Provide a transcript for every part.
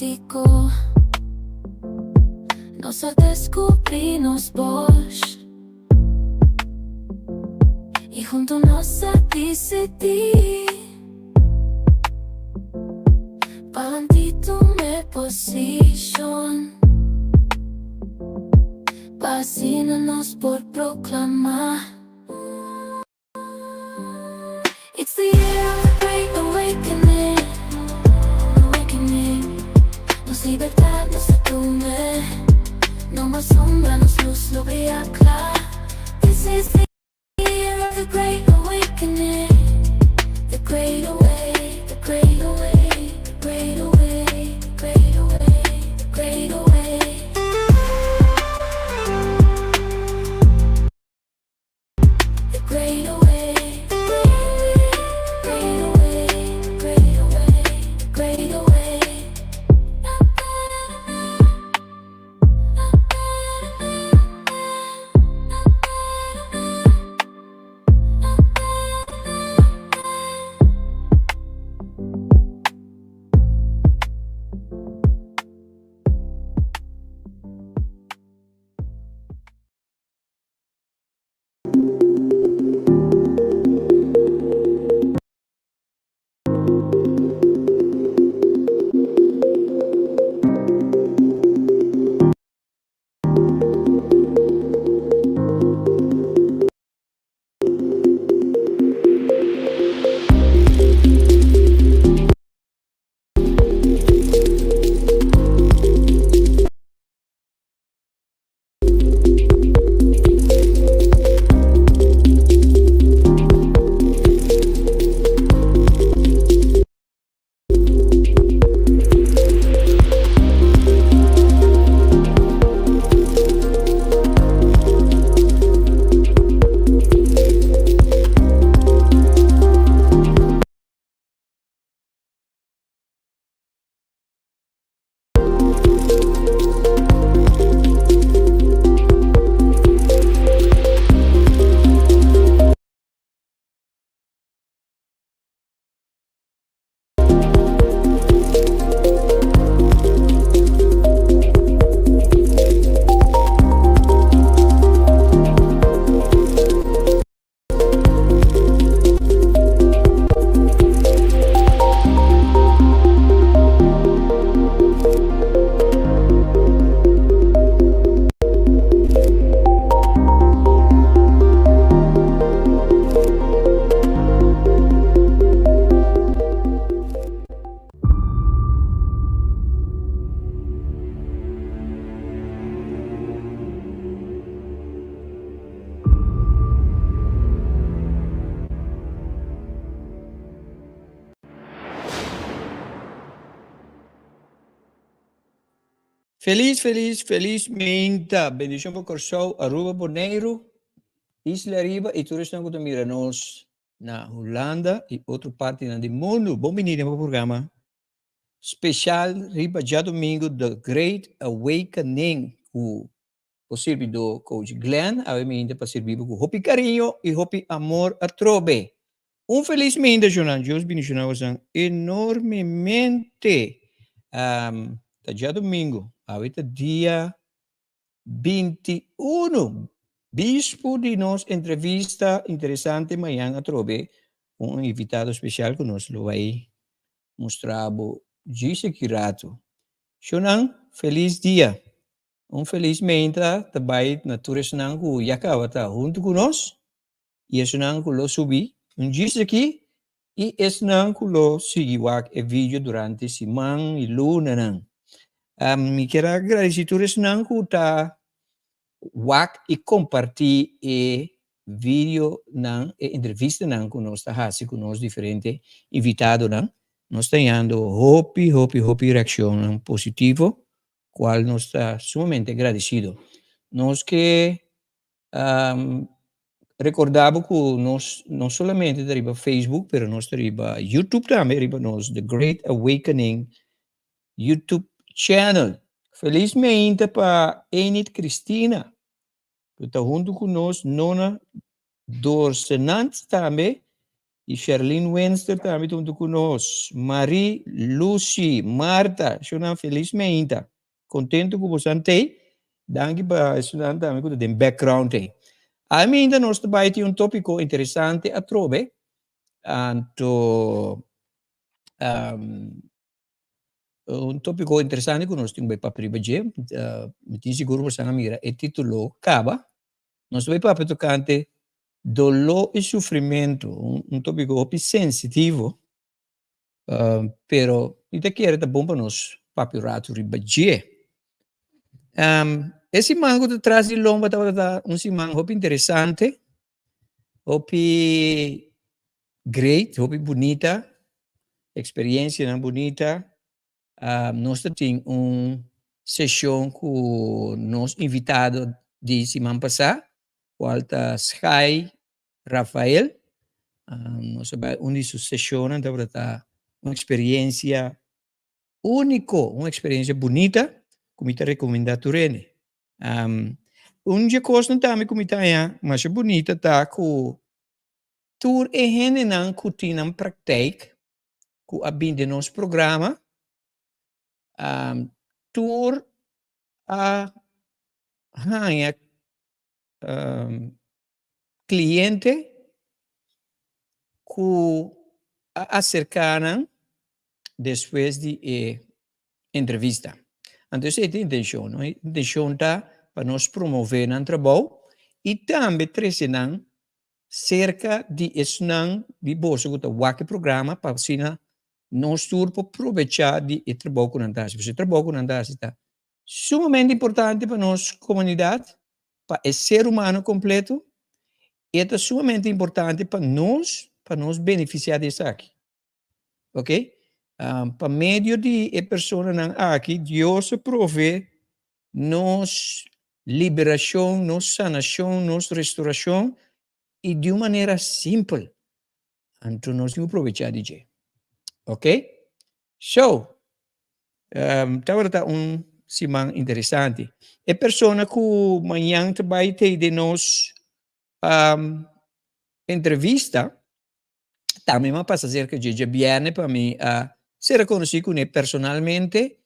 Kantico. Nos a descubri nos bos y hunto nos a dicidi Pa tuma posicion Pa asina nos por proclama. It's the year of the great awakening, awakening. Nos libertad nos a tuma. No mas sombra, nos luz lo briya cla. This is the year of the great awakening. The great awake, the great awake, the great awake, the great awake, the great awake. The great awake, the great awake, the great awake, the great awake. Felis, felis, felis meinta. Bendishon pa Kòrsou, Aruba, Boneiru, Isla Riba i tur esnan ku ta mira nos na Hulanda i otro partinan di mundu. Bon bini den bo programa speshal riba djadumingu The Great Awakening ku bo sirbidó Coach Glenn. Awe mi hinta pa sirbi bo ku hopi kariño i hopi amor atrobe. Un felis minda, Jonan. Dios bendiciona bosan enormemente. Ta djadumingu, awe ta dia 21. Bispu di nos entrevista interesante mañan atrobe ku un invitado spesial ku nos lo bai mustra bo djis aki ratu. Shownan, felis dia. Un felis meinta ta bai na tur esnan ku ya kaba ta huntu ku nos i esnan ku lo subi un djis aki i esnan ku lo sigui wak e video durante siman i lunanan. Mi kier a gradisí tur esnan ku ta wak i kompartí e videonan, e entrevistanan ku nos ta hasi ku nos diferente invitadonan. Nos ta hañando hopi, hopi, hopi reakshonnan positivo, kual nos ta sumamente gradisido. Nos ke Recorda bo cu nos no solamente ta riba Facebook, pero nos ta riba YouTube tambe, riba nos The Great Awakening YouTube channel. Feliz meinta pa Enid Cristina, cu ta hunto cu nos, Nona Dorsenant tambe. I Sherlyn Winster tambe ta huntu ku nos. Marie, Lucy, Martha, shownan felis meinta. Kontentu ku bosan t'ei. Danki pa esunnan tambe ku ta den background ei. Awe meinta nos ta bai tin un topiko interesante atrobe. Anto un topiko interesante ku nos tin bai papia riba dje. Mi tin sigur bosan a mira e titulo kaba. Nos ta bai papia tokante Doló i sufrimentu, un tópiko hopi sensitivo, pero mi ta kere ta bon pa nos papia un ratu riba dje. E siman ku ta tras di lomba tabata ta un siman hopi interesante, hopi great, hopi bunita, eksperiencianan bunita. Nos ta tin un seshon ku nos invitado di siman pasá, kual ta Sky Rafael. Nos a bai un di su seshonnan, tabata ta un eksperiencia úniko, un eksperiencia bunita ku mi ta rekomendá tur hende. Un di e kosnan tambe ku mi ta haña masha bunita ta ku tur e hendenan ku tin nan praktijk ku a bin den nos programa tur a haña kliente ku a aserká nan despues di e entrevista. Anto esei ta e intenshon, no? E intenshon ta pa nos promové nan trabou i tambe trese nan Serka di esnan di boso ku ta wak e programa pa asina nos tur por probechá di e trabou ku nan ta hasi. Pasobra e trabou ku nan ta hasi ta sumamente importante pa nos komunidat, pa e ser humano kompleto, i e ta sumamente importante pa nos, pa nos benefisiá di esaki. Ok? Pa medio di e personanan aki, Dios a prove nos liberashon, nos sanashon, nos restorashon, i di un manera simpel. Anto nos tin ku probechá di dje. Ok? So, tabata ta un siman interesante. E persona ku mañan ta bai tei den nos entrevista, Tambe mi a pasa cerca dje djabierne pa mi a ser reconoci cune personalmente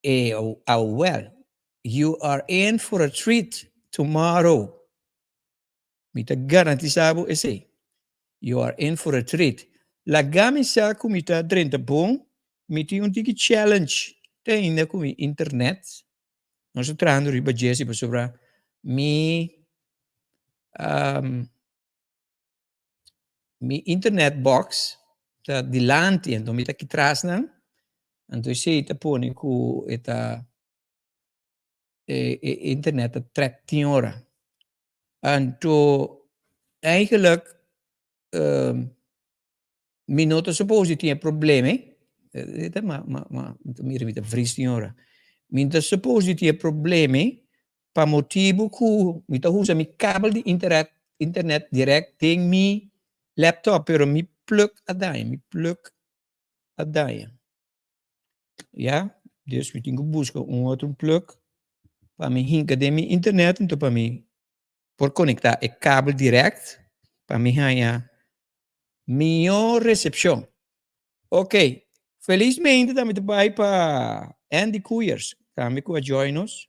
e awel you are in for a treat tomorrow mi ta garantisa bo esey you are in for a treat laga mi sa cu mi ta drenta bon mi tin un tiki challenge te ainda cu mi internet nos ta trahando riba dje si pasobra mi Mi internet box ta dilanti anto mi ta aki tras nan anto esei ta pone ku e ta e internet ta trek tin ora anto eigenlijk mi no ta suppose di tin e problema ei ta ma ma ma mira mi ta vries tin ora mi no ta suppose di tin e problema ei Pa motibu ku mi ta usa mi kabel di internet internet direct den mi laptop pero mi plug a daña mi plug a daña ya dus mi tin ku buska un otro plug pa mi hinka den mi internet anto pa mi por konektá e kabel direct pa mi haña mihó resepshon. Ok, felismente tambe ta bai pa Andy Koeyers tambe ku a join nos.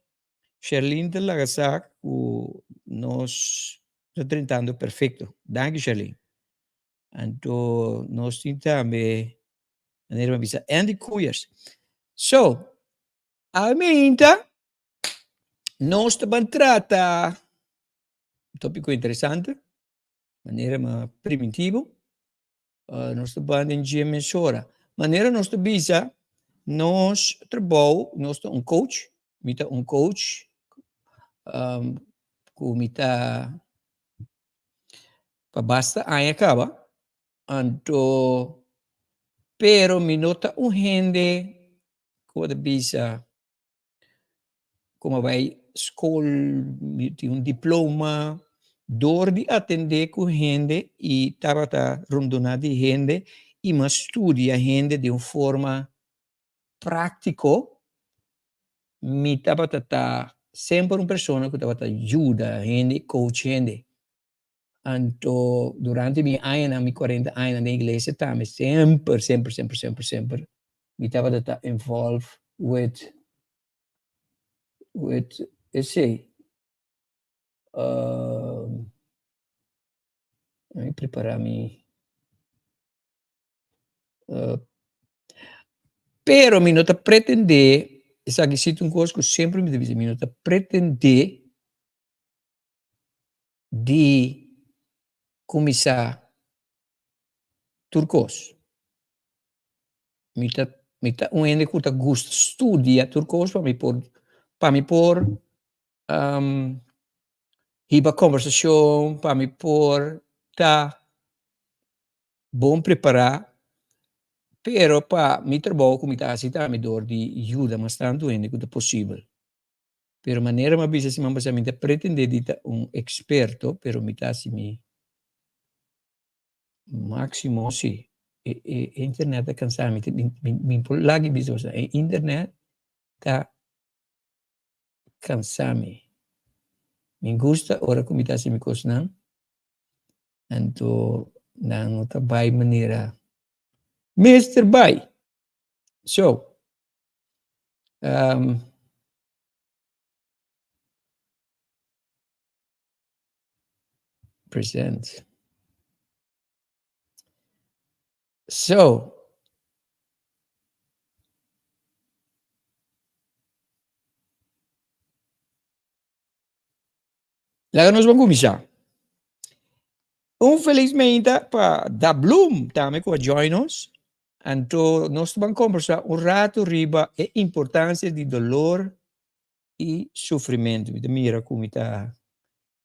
Sherlyn ta laga sa ku nos ta drentando perfecto. Danki Sherlyn. Anto nos tin tambe manera mi a bisa Andy Koeyers. So, awe meinta nos ta ban trata un tópiko interesante, manera mi a priminti bo. Nos ta ban den dje mesora. Manera nos ta bisa, nos trabou, nos ta un coach, mi ta un coach ku mi ta pa basta aña kaba, anto pero mi no ta un hende ku ta bisa Como a bai skol, mi tin un diploma. Dor di atendé ku hende i tabata rondoná di hende i mi a studia hende den un forma práktiko, mi tabata ta semper un persona ku tabata yuda hende, coach hende. Anto durante mi añanan, mi 40 añanan den iglesia tambe semper, semper, semper, semper, semper mi tabata ta involved with with esei. Uh, mi prepara mi uh, pero mi no ta pretende, esaki si ta un kos ku semper mi ta bisa, mi no ta pretende di kuminsá tur kos. Mi ta mi ta un hende ku ta gusta studia tur kos pa mi por pa mi por hiba kombersashon, pa mi por ta bon prepará, pero pa mi trabou ku mi ta hasi tambe dor di yuda mas tantu hende ku ta posibel. Pero manera mi a bisa siman pasá mi ta pretendé di ta un eksperto, pero mi ta hasi mi máksimo si. E e internet ta kansa mi, mi mi por laga bisa boso e internet ta kansa mi. Mi gusta ora ku mi ta hasi mi kosnan, anto nan no ta bai manera mester bai. So, um, present. So, Laga nos ban kuminsá. Un felis meinta pa Da Bloem tambe ku a join nos. Anto nos ta ban kombersá un ratu riba e importansia di dolor i sufrimentu. Mi ta mira ku mi ta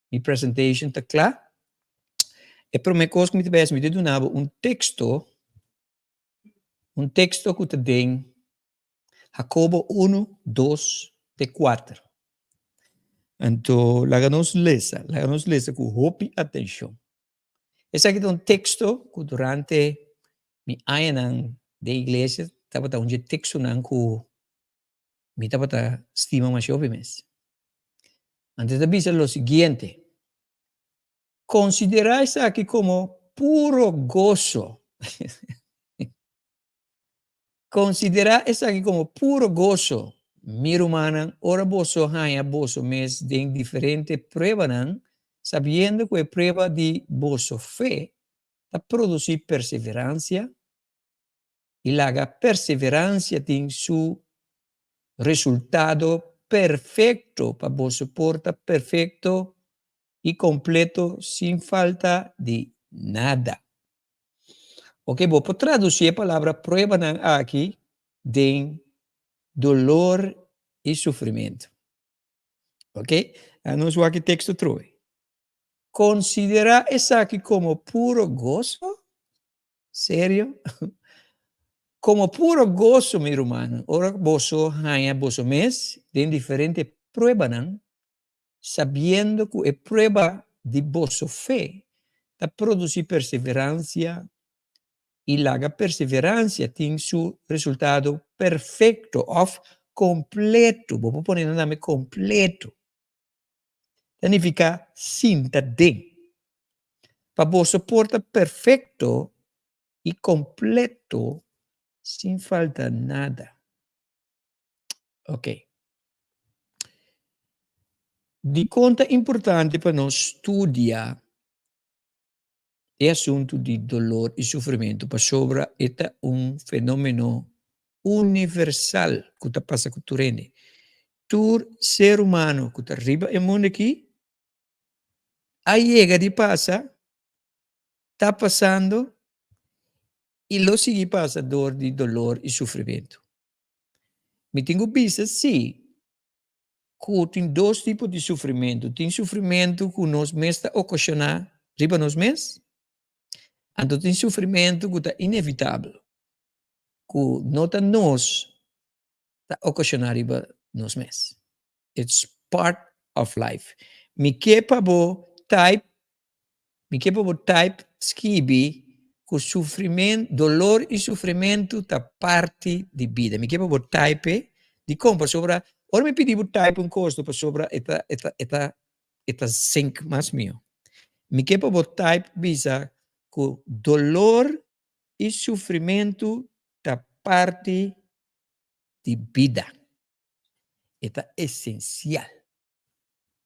mi presentation ta kla. E promé kos ku mi ta bai hasi mi ta duna bo un teksto, un teksto ku ta den Jacobo unu, dos te kuater. Anto laga nos lesa, laga nos lesa ku hopi atenshon. Esaki ta un teksto ku durante mi añanan den iglesia tabata un dje tekstonan ku mi tabata stima masha hopi mes. Anto e ta bisa lo siguiente, Konsiderá esaki komo puro goso. Konsiderá esaki komo puro goso, mi rumannan, ora boso haña boso mes den diferente pruebanan, sabiendo ku e prueba di boso fe ta produsí perseveransia, i laga perseveransia tin su resultado perfekto pa boso por ta perfekto i kompleto sin falta di nada. Oke, bo por tradusí e palabra pruebanan aki den dolor i sufrimentu. Oke, nos wak e teksto trobe. Konsiderá esaki komo puro goso? Serio? Komo puro goso, mi rumannan, ora boso haña boso mes den diferente pruebanan, sabiendo ku e prueba di boso fe ta produsí perseveransia, i laga perseveransia tin su resultado perfekto òf kompleto, bo por pone nan tambe kompleto, ta nifiká sinta den, pa boso por ta perfekto i kompleto sin falta nada. Ok. Dikon ta importante pa nos studia e asuntu di dolor i sufrimentu? Pasobra e ta un fenomeno universal ku ta pasa ku tur hende. Tur ser humano ku ta riba e mundu aki a yega di pasa, ta pasando i lo sigui pasa dor di dolor i sufrimentu. Mi tin ku bisa si ku tin dos tipo di sufrimentu. Tin sufrimentu ku nos mes ta okashoná riba nos mes, anto tin sufrimentu ku ta inevitabel, ku no ta nos ta okashoná riba nos mes. It's part of life. Mi ke pa bo type, mi ke pa bo type skibi ku sufrimen, dolor i sufrimentu ta parti di bida. Mi ke pa bo type e, dikon? Pasobra ora mi pidi bo type un kos pasobra e ta e ta e ta e ta sink mas mihó. Mi ke pa bo type bisa ku dolor i sufrimentu ta parti di bida. E ta esensial.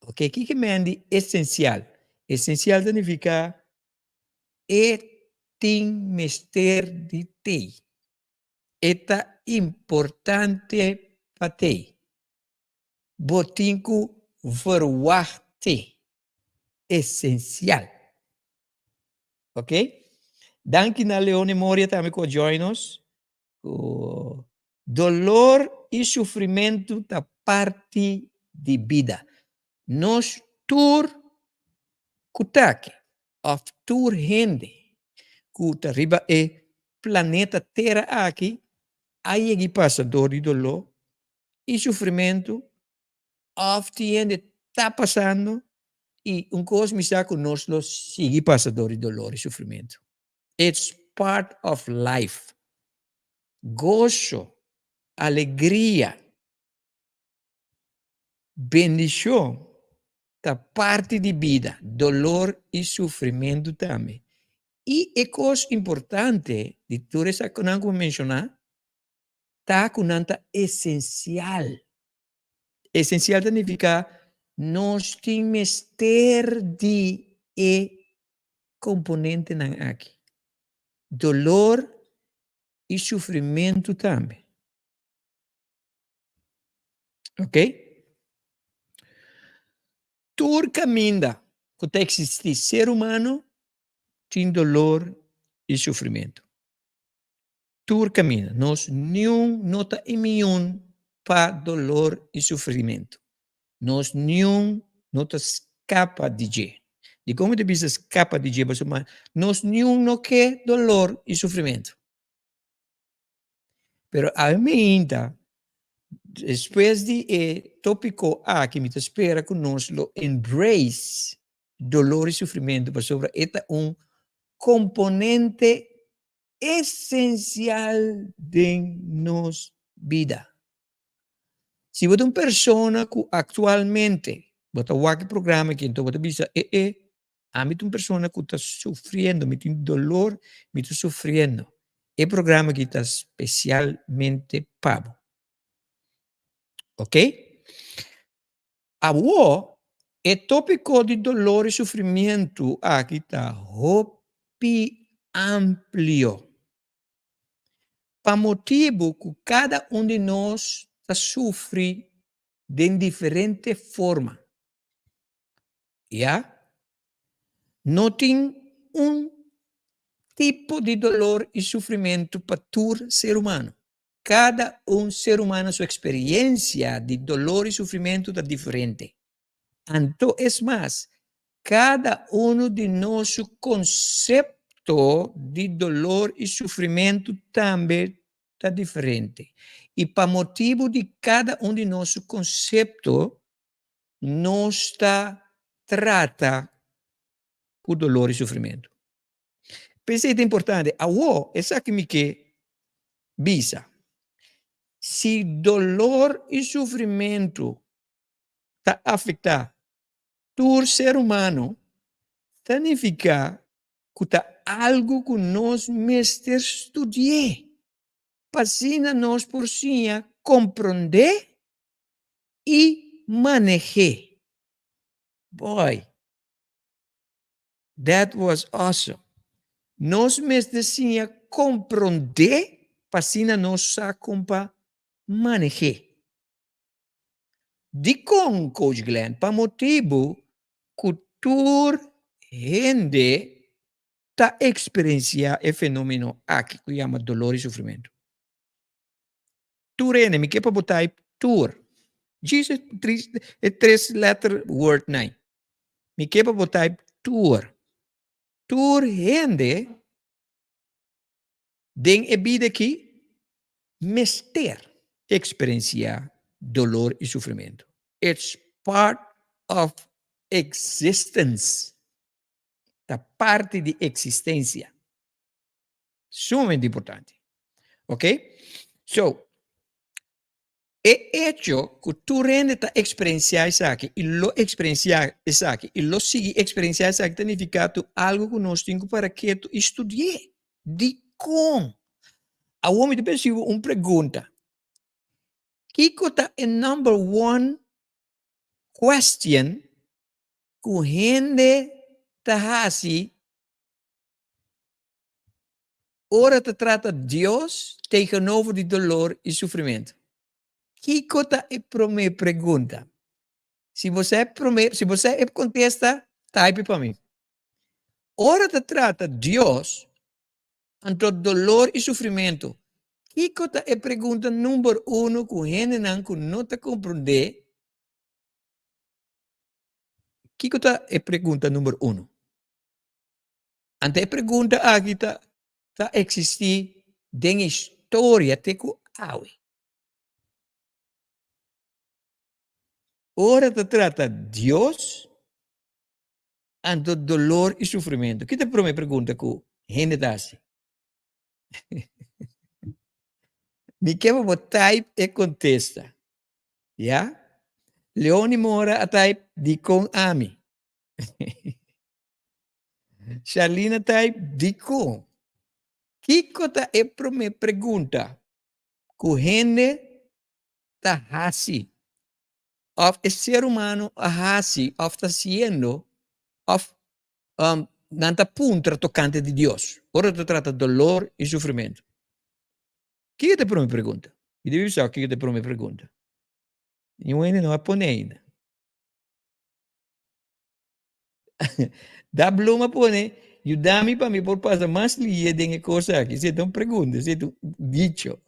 Ok, kiko men di esensial? Esensial ta nifiká e tin mester di tei. E ta importante pa tei. Bo tin ku verwachté. Esensial. Ok? Danki na Leone Moria tambe ku a join nos. Ku dolor i sufrimentu ta parti di bida. Nos tur ku ta aki, òf tur hende ku ta riba e planeta Tera aki, a yega i pasa dor di doló i sufrimentu òf tin hende ta pasando i un kos mi sa ku nos lo sigui pasa dor di dolor i sufrimentu. It's part of life. Goso, alegria, bendishon ta parti di bida, dolor i sufrimentu tambe. I e kos importante di tur esakinan ku mi menshoná ta ku nan ta esensial. Esensial ta nifiká nos tin mester di e komponentenan aki. Dolor i sufrimentu tambe. Ok? Tur kaminda ku ta eksistí ser humano tin dolor i sufrimentu. Tur kaminda. Nos niun no ta imiun pa dolor i sufrimentu. Nos niun no ta skapa di dje. Dikon mi ta bisa skapa di dje? Pasobra nos niun no ke dolor i sufrimentu. Pero ainda, despues di e topiko aki, mi ta spera ku nos lo embrace dolor i sufrimentu pasobra e ta un komponente esensial den nos bida. Si bo ta un persona ku aktualmente bo ta wak e programa aki anto bo ta bisa e e ami ta un persona ku ta sufriendo, mi tin dolor, mi ta sufriendo, e programa aki ta spesialmente pa bo. Ok? Awor, e tópiko di dolor i sufrimientu aki ta hopi amplio. Pa motibu ku kada un di nos ta sufri den diferente forma. Ya, no tin un tipo di dolor i sufrimentu pa tur ser humano. Kada un ser humano su eksperensia di dolor i sufrimentu ta diferente. Anto es mas, kada unu di nos su konsepto di dolor i sufrimentu tambe ta diferente. I pa motibu di kada un di nos su konsepto, nos ta trata ku dolor i sufrimentu. P'esei ta importante. Awor, esaki mi ke bisa, Si dolor i sufrimentu ta afektá tur ser humano, ta nifiká ku ta algu ku nos mester studi'é pa asina nos por siña komprondé i maneh'é. Boy! That was awesome. Nos mester siña komprondé pa asina nos sa kon pa maneh'é. Dikon, Coach Glenn? Pa motibu ku tur hende ta eksperensiá e fenómeno aki ku yama dolor i sufrimentu. Tur hende, mi ke pa bo type tur. Djis e tris e tres letter word nai. Mi ke pa bo type tur. Tur hende den e bida aki mester eksperensiá dolor i sufrimentu. It's part of existence. Ta parti di eksistensia. Sumamente importante. Ok? So, E echo ku tur hende ta eksperensiá esaki i lo eksperensiá esaki i lo sigui eksperensiá esaki ta nifiká tu algu ku nos tin ku para ketu i studi'é. Dikon? Awor mi ta pensa bo un pregunta. Kiko ta e number one question ku hende ta hasi Ora ta trata Dios tegenover di dolor i sufrimentu, kiko ta e promé pregunta? Si bo sa e promé, si bo sa e kontesta, type pa mi. Ora ta trata Dios anto dolor i sufrimentu, kiko ta e pregunta number uno ku hendenan ku no ta komprondé? Kiko ta e pregunta number uno? Ante e pregunta aki ta ta eksistí den historia te ku awe. Ora ta trata Dios, anto dolor i sufrimentu. Ki ta e promé pregunta ku hende ta hasi? Mi ke pa bo type e kontesta. Ya? Leoni Mora a type, Dikon ami? Sharlina type, Dikon? Kiko ta e promé pregunta ku hende ta hasi òf e ser humano a hasi òf ta hasiendo òf nan ta puntra tokante di Dios ora ta trata dolor i sufrimentu? Kiko ta e promé pregunta? Mi debe bisa kiko ta e promé pregunta. Niun hende no a pone ainda. Da Bloem a pone, Yuda mi pa mi por pasa mas lihe den e kos aki. Esei ta un pregunta, esei ta un dicho.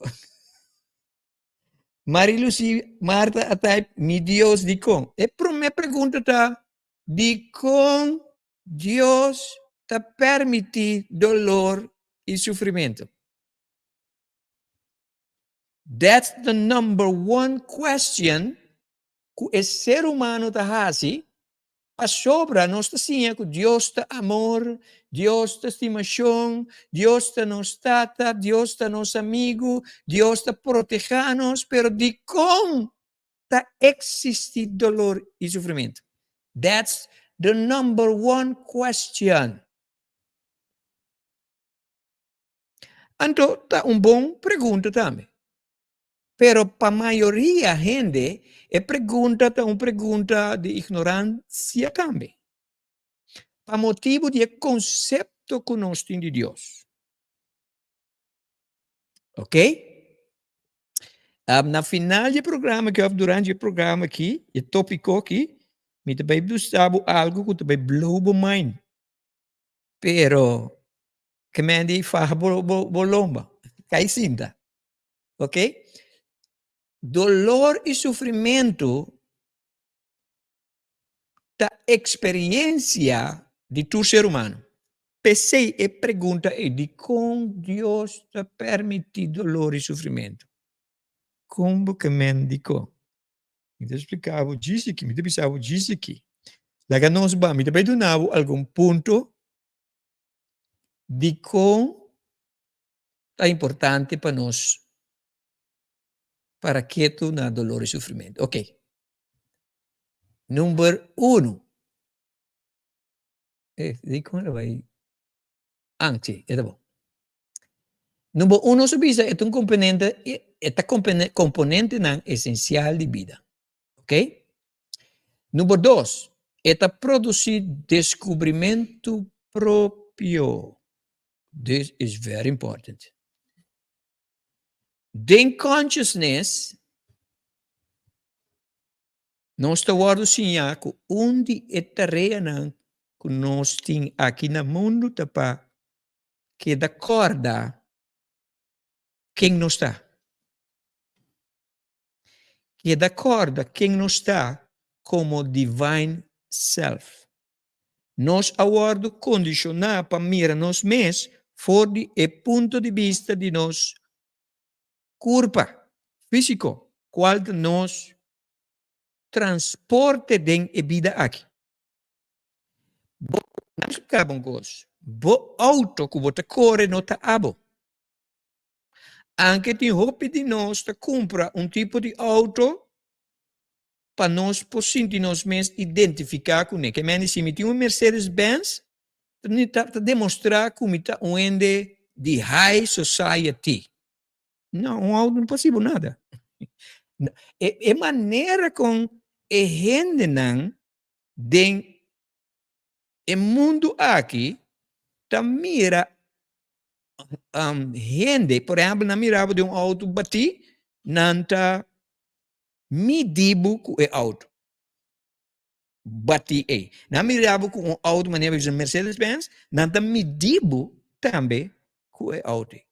Marilucy Marta a type, Mi Dios, dikon? E promé pregunta ta, Dikon Dios ta permití dolor i sufrimentu? That's the number one question ku e ser humano ta hasi pasobra nos ta siña ku Dios ta amor, Dios ta stimashon, Dios ta nos Tata, Dios ta nos amigu, Dios ta protehá nos, pero dikon ta eksistí dolor i sufrimentu? That's the number one question. Anto ta un bon pregunta tambe. Pero pa mayoria hende e pregunta ta un pregunta di ignoransia tambe. Pa motibu di e konsepto ku nos tin di Dios. Ok? Um, na final di e programa aki, of durante e programa aki, e topiko aki, mi ta bai busta bo algu ku ta bai blow bo mind. Pero, ke men di faha bo, bo, bo lomba. Kai sinta. Ok? Dolor i sufrimentu ta eksperensia di tur ser humano. P'esei e pregunta ei, dikon Dios ta permití dolor i sufrimentu? Kon bo ke men dikon? Mi ta splika bo djis aki, mi ta bisa bo djis aki. Laga nos ban, mi ta bai duna bo algun punto dikon ta importante pa nos para ketu na dolor i sufrimentu. Ok. Number uno. Eh, di kon bai? Ah, si, e ta bon. Number uno nos a bisa e ta un komponente, e ta komponentenan esensial di bida. Ok? Number dos, e ta produsí deskubrimentu propio. This is very important. Den consciousness, nos ta wòrdu siñá ku un di e tareanan ku nos tin aki na mundu ta pa keda kòrda ken nos ta. Keda kòrda ken nos ta komo Divine Self. Nos a wòrdu kondishoná pa mira nos mes for di e punto di bista di nos kurpa físiko, kual ta nos transporte den e bida aki. Bo kaba un kos, bo outo ku bo ta kore no ta abo. Anke tin hopi di nos ta kumpra un tipo di outo pa nos por sinti nos mes identifiká kuné. Ke men di si mi tin un Mercedes Benz ta ta demostrá ku mi ta un hende di high society. No, un outo no por hasi bo nada. E e manera kon e hendenan den E mundu aki ta mira hende, por ehempel nan mira bo den un auto batí, nan ta midi bo ku e auto batí ei. Nan mira bo ku un auto manera bo bisa Mercedes Benz, nan ta midi bo tambe ku e auto ei.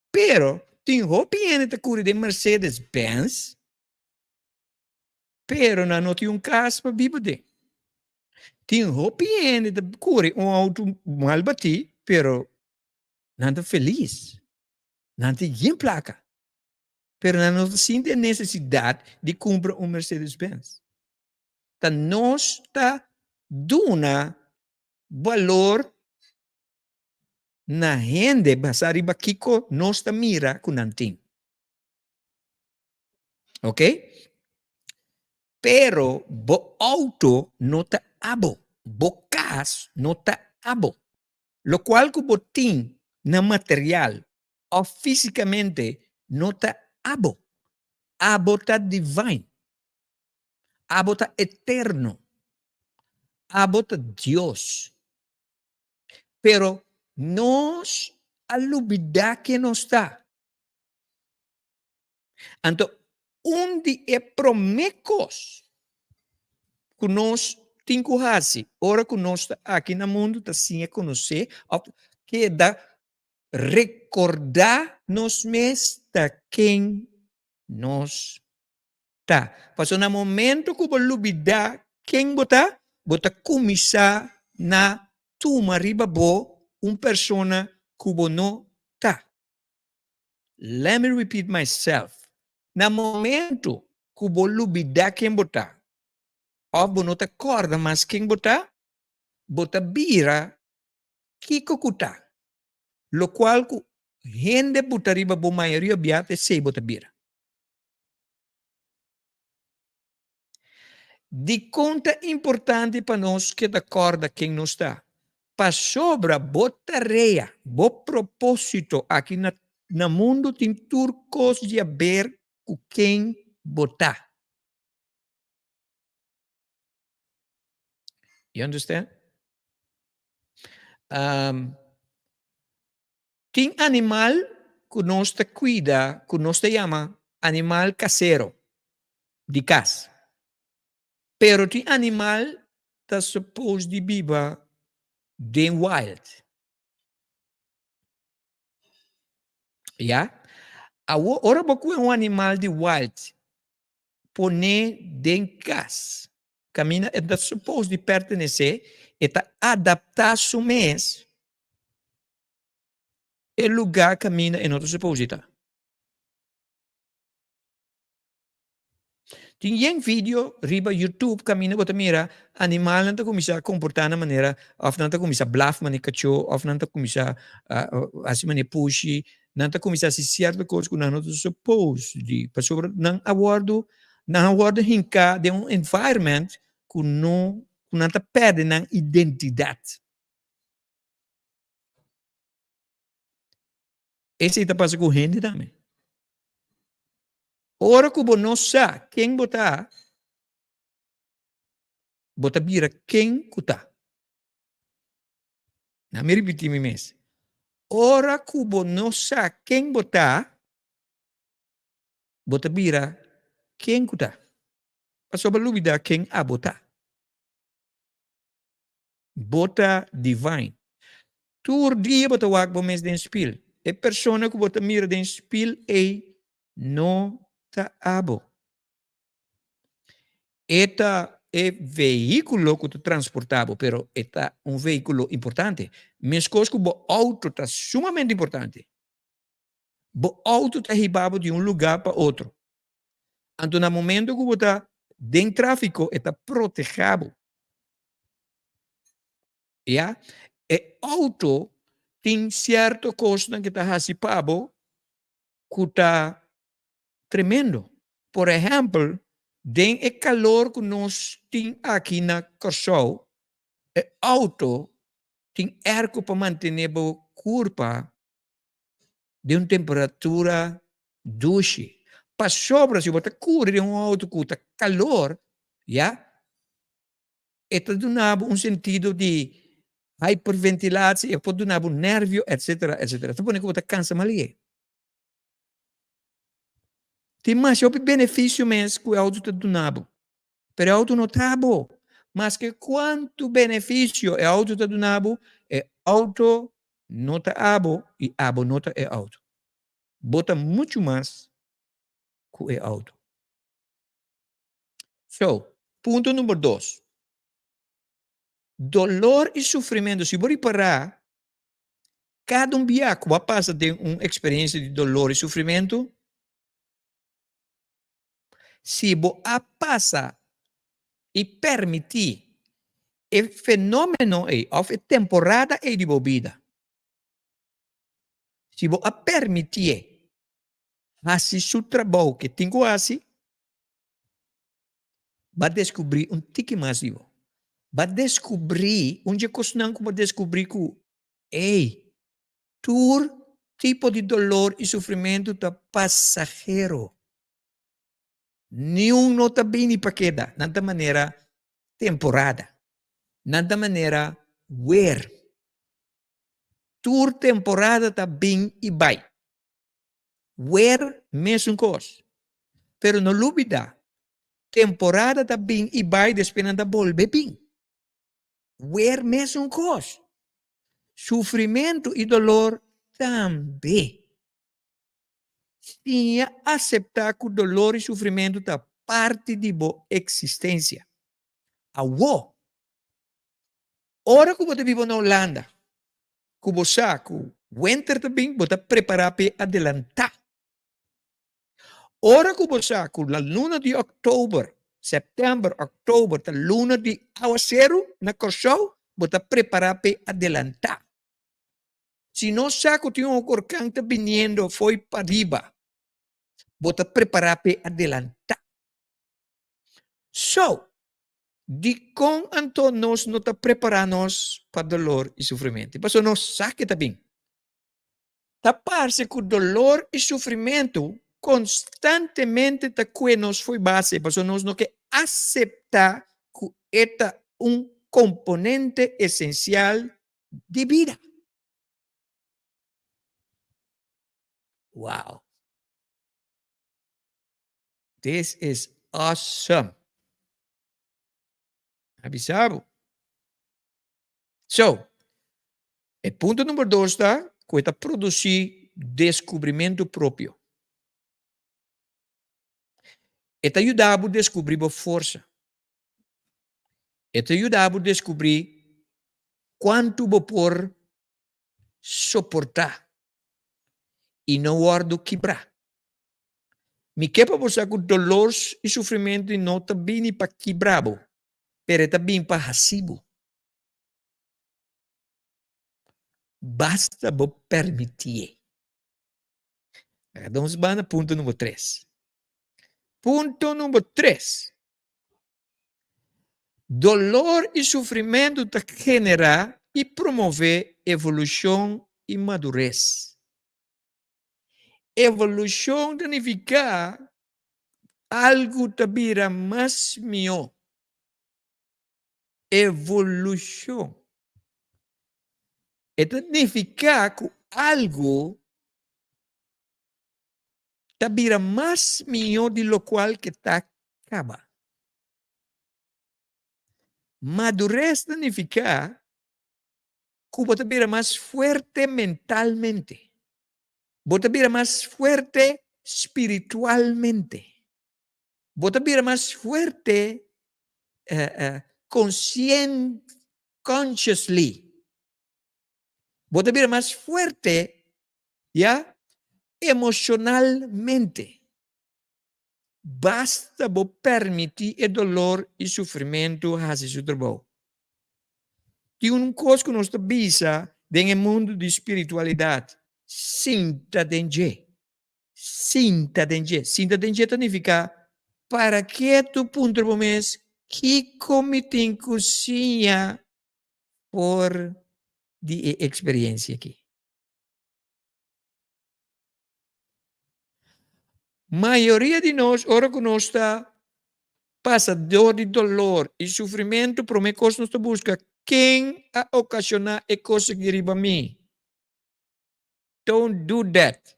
Pero tin hopi hende ta kuri den Mercedes Benz, Pero nan no tin un kas pa biba den. Tin hopi hende ta kore un outo mal batí, pero nan ta felis. Nan tin yen plaka. Pero nan no ta sinti e nesesidat di kumpra un Mercedes Benz. Ta nos ta duna balor na hende basá riba kiko nos ta mira ku nan tin. Ok? Pero bo auto no ta abo. Bo cas no ta abo. Locual cu bo tin na material of fisicamente no ta abo. Abo ta divine. Abo ta eterno. Abo ta Dios. Pero nos a lubida ken nos ta. Anto un di e promé kos ku nos tin ku hasi ora ku nos ta aki na mundu ta siña konosé òf keda rekordá nos mes ta ken nos ta. Pasobra na momento ku bo lubidá ken bo ta, bo ta kuminsá na tuma riba bo un persona ku bo no ta. Let me repeat myself, na momento ku bo lubidá ken bo ta òf bo no ta kòrda mas ken bo ta, bo ta bira kiko ku ta, lokual ku hende buta riba bo mayoria bia ta esei bo ta bira. Dikon ta importante pa nos keda kòrda ken nos ta? Pasobra bo tarea, bo propósito aki na na mundu tin tur kos di haber ku ken bo ta. You understand? Um, Tin animal ku nos ta kuida ku nos ta yama animal kasero, di kas. Pero tin animal ta suppose di biba den wild. Ya. Awor ora bo kohe un animal di wild pone den kas kaminda e ta suppose di pertenesé, e ta adaptá su mes e lugá kaminda e no ta suppose di ta. Tin yen video riba YouTube kaminda bo ta mira animalnan ta kuminsá komportá na manera òf nan ta kuminsá blaf manera kachó òf nan ta kuminsá hasi manera pushi, nan ta kuminsá hasi sierto kos ku nan no ta suppose di pasobra nan a wòrdu nan a wòrdu hinká den un environment ku no ku nan ta pèrdè nan identidat. Esei ta pasa ku hende tambe. Ora ku bo no sa ken bo ta, bo ta bira ken ku ta. Na mi ripití mi mes. Ora ku bo no sa ken bo ta, bo ta bira ken ku ta. Pasobra bo lubidá ken abo ta. Bo ta divine. Tur dia bo ta wak bo mes den spil. E persona ku bo ta mira den spil ei no ta abo. E ta e vehíkulo ku ta transportá bo, pero e ta un vehíkulo importante. Meskos ku bo outo ta sumamente importante. Bo outo ta hiba bo di un lugá pa otro. Anto na momento ku bo ta den tráfiko e ta protehá bo. Ya, e outo tin sierto kosnan ku ta hasi pa bo. ku ta tremendo. Por ehèmpel, den e kalor ku nos tin aki na Kòrsou, e outo tin èrko pa mantené bo kurpa den un temperatura dushi. Pasobra si bo ta kuri den un outo ku ta kalor, ya, e ta duna bo un sentido di hyperventilatie, e por duna bo nervio, etcetera, etcetera. Ta pone ku bo ta kansa malie. Tin masha hopi benefisio mes ku e outo ta duna bo, pero e outo no ta bo. Maske kuantu benefisio e outo ta duna bo, e outo no ta abo i abo no ta e outo. Bo ta muchu mas ku e outo. So, punto number dos. Dolor i sufrimentu, si bo ripará, Kada un bia ku bo a pasa den un eksperensia di dolor i sufrimentu, si bo a pasa i permití e fenómeno ei òf e temporada ei di bo bida, si bo a permitié hasi su trabou ke tin ku hasi, Bo a deskubrí un tiki mas di bo. Bo a deskubrí un dje kosnan ku bo a deskubrí ku, ey, tur tipo di dolor i sufrimentu ta pasahero. Niun no ta bini pa keda. Nan ta manera temporada. Nan ta manera wer. Tur temporada ta bin i bai. Wer mesun kos. Pero no lubida, temporada ta bin i bai despues nan ta bolbe bin. Wer mesun kos. Sufrimentu i dolor tambe. Siña aseptá ku dolor i sufrimentu ta parti di bo eksistensia. Awor, ora ku bo ta biba na Hulanda, ku bo sa ku wenter ta bin, bo ta prepará p'e adelantá. Ora ku bo sa ku la luna di òktober, sèptèmber, òktober ta luna di awaseru na Kòrsou, bo ta prepará p'e adelantá. Si nos sa ku tin un orkan ta biniendo fo'i pariba, bo ta prepará p'e adelantá. So, dikon anto nos no ta prepará nos pa dolor i sufrimentu? Pasobra nos sa ke ta bin. Ta parse ku dolor i sufrimentu konstantemente ta kue nos fo'i base pasobra nos no ke aseptá ku e ta un komponente esensial di bida. Wow! This is awesome. A bisa bo. So, e punto number dos ta ku e ta produsí deskubrimentu propio. E ta yuda bo deskubrí bo forsa. E ta yuda bo deskubrí kuantu bo por soportá i no wòrdu kibrá. Mi ke pa bo sa ku dolor i sufrimentu no ta bini pa kibra bo, pero e ta bini pa hasi bo. Basta bo permitié. Nos bai na punto number tres. Punto number tres. Dolor i sufrimentu ta generá i promové evolushon i madures. Evolushon ta nifiká algu ta bira mas mihó. Evolushon. E ta nifiká ku algu ta bira mas mihó di lokual ke ta kaba. Madures ta nifiká ku bo ta bira mas fuerte mentalmente, bo ta bira mas fuerte spiritualmente, bo ta bira mas fuerte conscient, consciously. Bo ta bira mas fuerte, ya, emocionalmente. Basta bo permiti e dolor i sufrimentu hasi su trabou. Tin un kos ku nos ta bisa den e mundu di spiritualidat, sinta den dje. Sinta den dje. Sinta den dje ta nifiká para ketu puntra bo mes, Kiko mi tin ku siña for di e eksperensia akí? Mayoria di nos, ora ku nos ta pasa dor di dolor i sufrimentu, promé kos nos ta buska, Ken a okashoná e kos akí riba mi? Don't do that.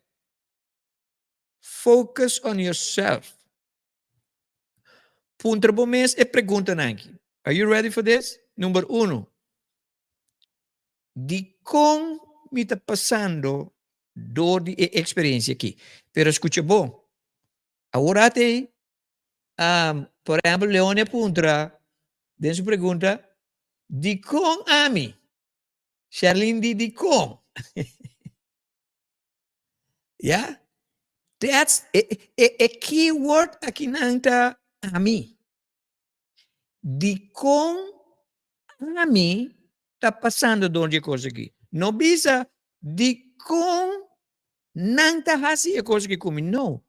Focus on yourself. Puntra bo mes e preguntanan aki. Are you ready for this? Number uno, Dikon mi ta pasando dor di e eksperensia aki? Pero skucha bon, awor ate um, por ehempel Leonie a puntra den su pregunta, Dikon ami? Sherlyn di dikon? Ya? That's e e e key word akinan ta ami. Dikon ami ta pasando dor di e kos aki? No bisa dikon nan ta hasi e kos aki ku mi, no.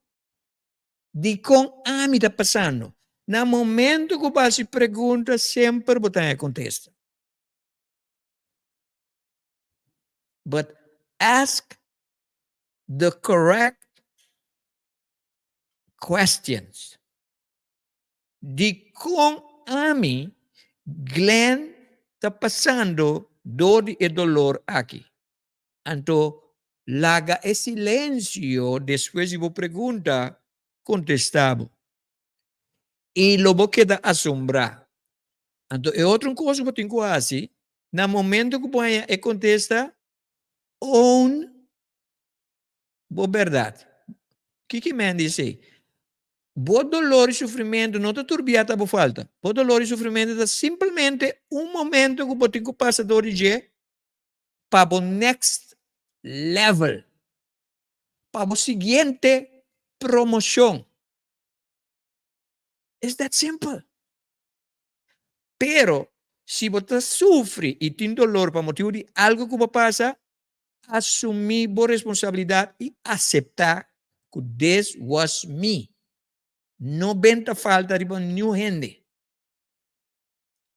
Dikon ami ta pasando? Na momento ku bo hasi pregunta semper bo ta haña kontesta. But ask the correct questions. Dikon ami, Glenn, ta pasando dor di e dolor aki? Anto laga e silencio despues di bo pregunta contesta bo. I lo bo keda asombrá. Anto e otro un kos ku bo tin ku hasi, na momento ku bo haña e kontesta, own bo bèrdat. Kiko men di esei? Bo dolor i sufrimentu no ta tur bia ta bo falta. Bo dolor i sufrimentu ta simplemente un momento ku bo tin ku pasa dor di dje pa bo next level, pa bo siguiente promoshon. It's that simple. Pero, si bo ta sufri i tin dolor pa motibu di algu ku bo pasa, asumí bo responsabilidat i aseptá ku this was me. No benta falta riba niun hende.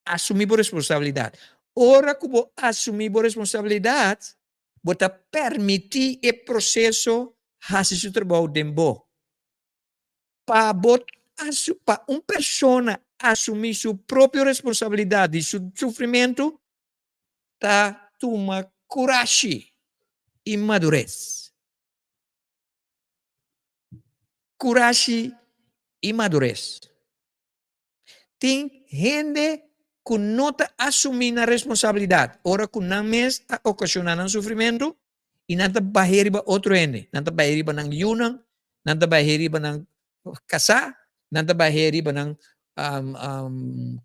Asumí bo responsabilidat. Ora ku bo asumí bo responsabilidat, bo ta permití e proseso hasi su trabou den bo. Pa bo pa un persona asumí su propio responsabilidat di su sufrimentu ta tuma kurashi i madures. Kurashi i madures. Tin hende ku no ta asumí nan responsabilidat ora ku nan mes a okashoná nan sufrimentu i nan ta bah'é riba otro hende. Nan ta bah'é riba nan yunan, nan ta bah'é riba nan kasá, nan ta bah'é riba nan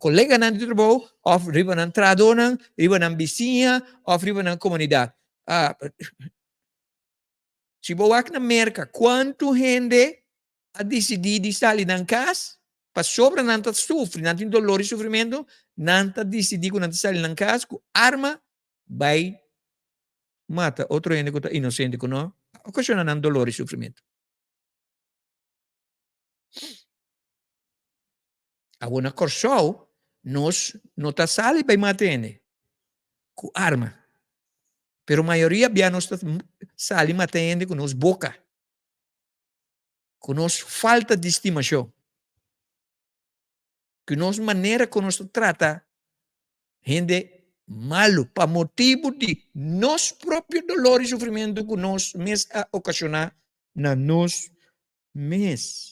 koleganan di trabou òf riba nan trahadónan, riba nan bisiña òf riba nan komunidat. Si bo wak na Merka kuantu hende a disidí di sali nan kas, pasobra nan ta sufri, nan tin dolor i sufrimentu, nan ta disidí ku nan ta sali nan kas ku arma bai mata otro hende ku ta inosente ku no a okashoná nan dolor i sufrimentu. Awor na Kòrsou nos no ta sali bai mata hende ku arma, pero mayoria bia nos ta sali mata hende ku nos boka. Ku nos falta di stimashon, ku nos manera ku nos ta trata hende malu pa motibu di nos propio dolor i sufrimentu ku nos mes a okashoná na nos mes.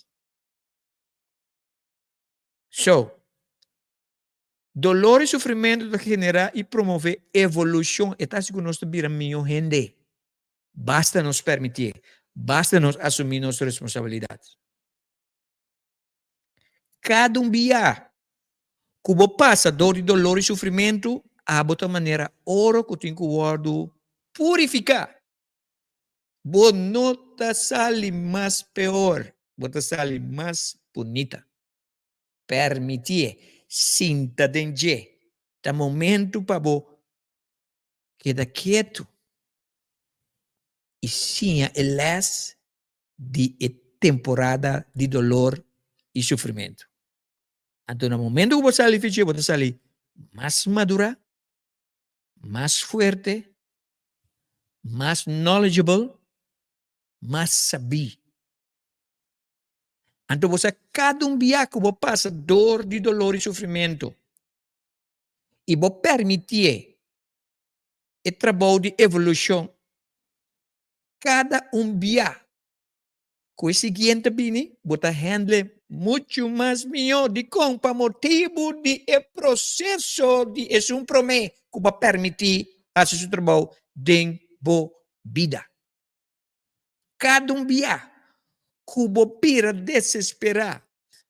So, dolor i sufrimentu ta generá i promové evolushon, e ta hasi ku nos ta bira mihó hende. Basta nos permitié, basta nos asumí nos responsabilidat. Kada un bia ku bo pasa dor di dolor i sufrimentu, abo ta manera oro ku tin ku wòrdu purifiká. Bo no ta sali mas peor, bo ta sali mas bunita. Permitié, sinta den dje. Ta momentu pa bo Keda ketu i siña e lès di e temporada di dolor i sufrimentu. Anto na momento ku bo sali fichi bo ta sali mas madurá, mas fuerte, mas knowledgeable, mas sabí. Anto bo sa kada un bia ku bo pasa dor di dolor i sufrimentu i bo permitié e trabou di evolushon kada un bia ku e siguiente bini bo ta handle muchu mas mihó. Dikon? Pa motibu di e proseso di esun promé ku bo a permití hasi su trabou den bo bida. Kada un bia ku bo bira desesperá,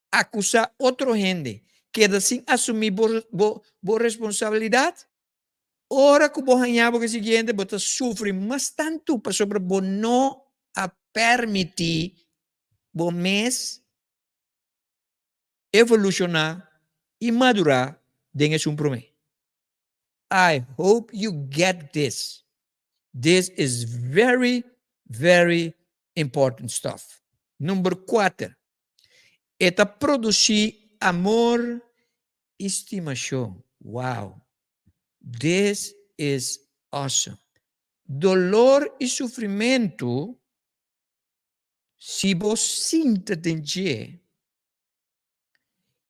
akusá otro hende, keda sin asumí bo bo bo responsabilidat, ora ku bo haña bo ku e siguiente bo ta sufri mas tantu pasobra bo no a permití bo mes evolushoná i madurá den esun promé. I hope you get this. This is very, very important stuff. Number kuater, e ta produsí amor i stimashon. Wow! This is awesome. Dolor i sufrimentu, si bo sinta den dje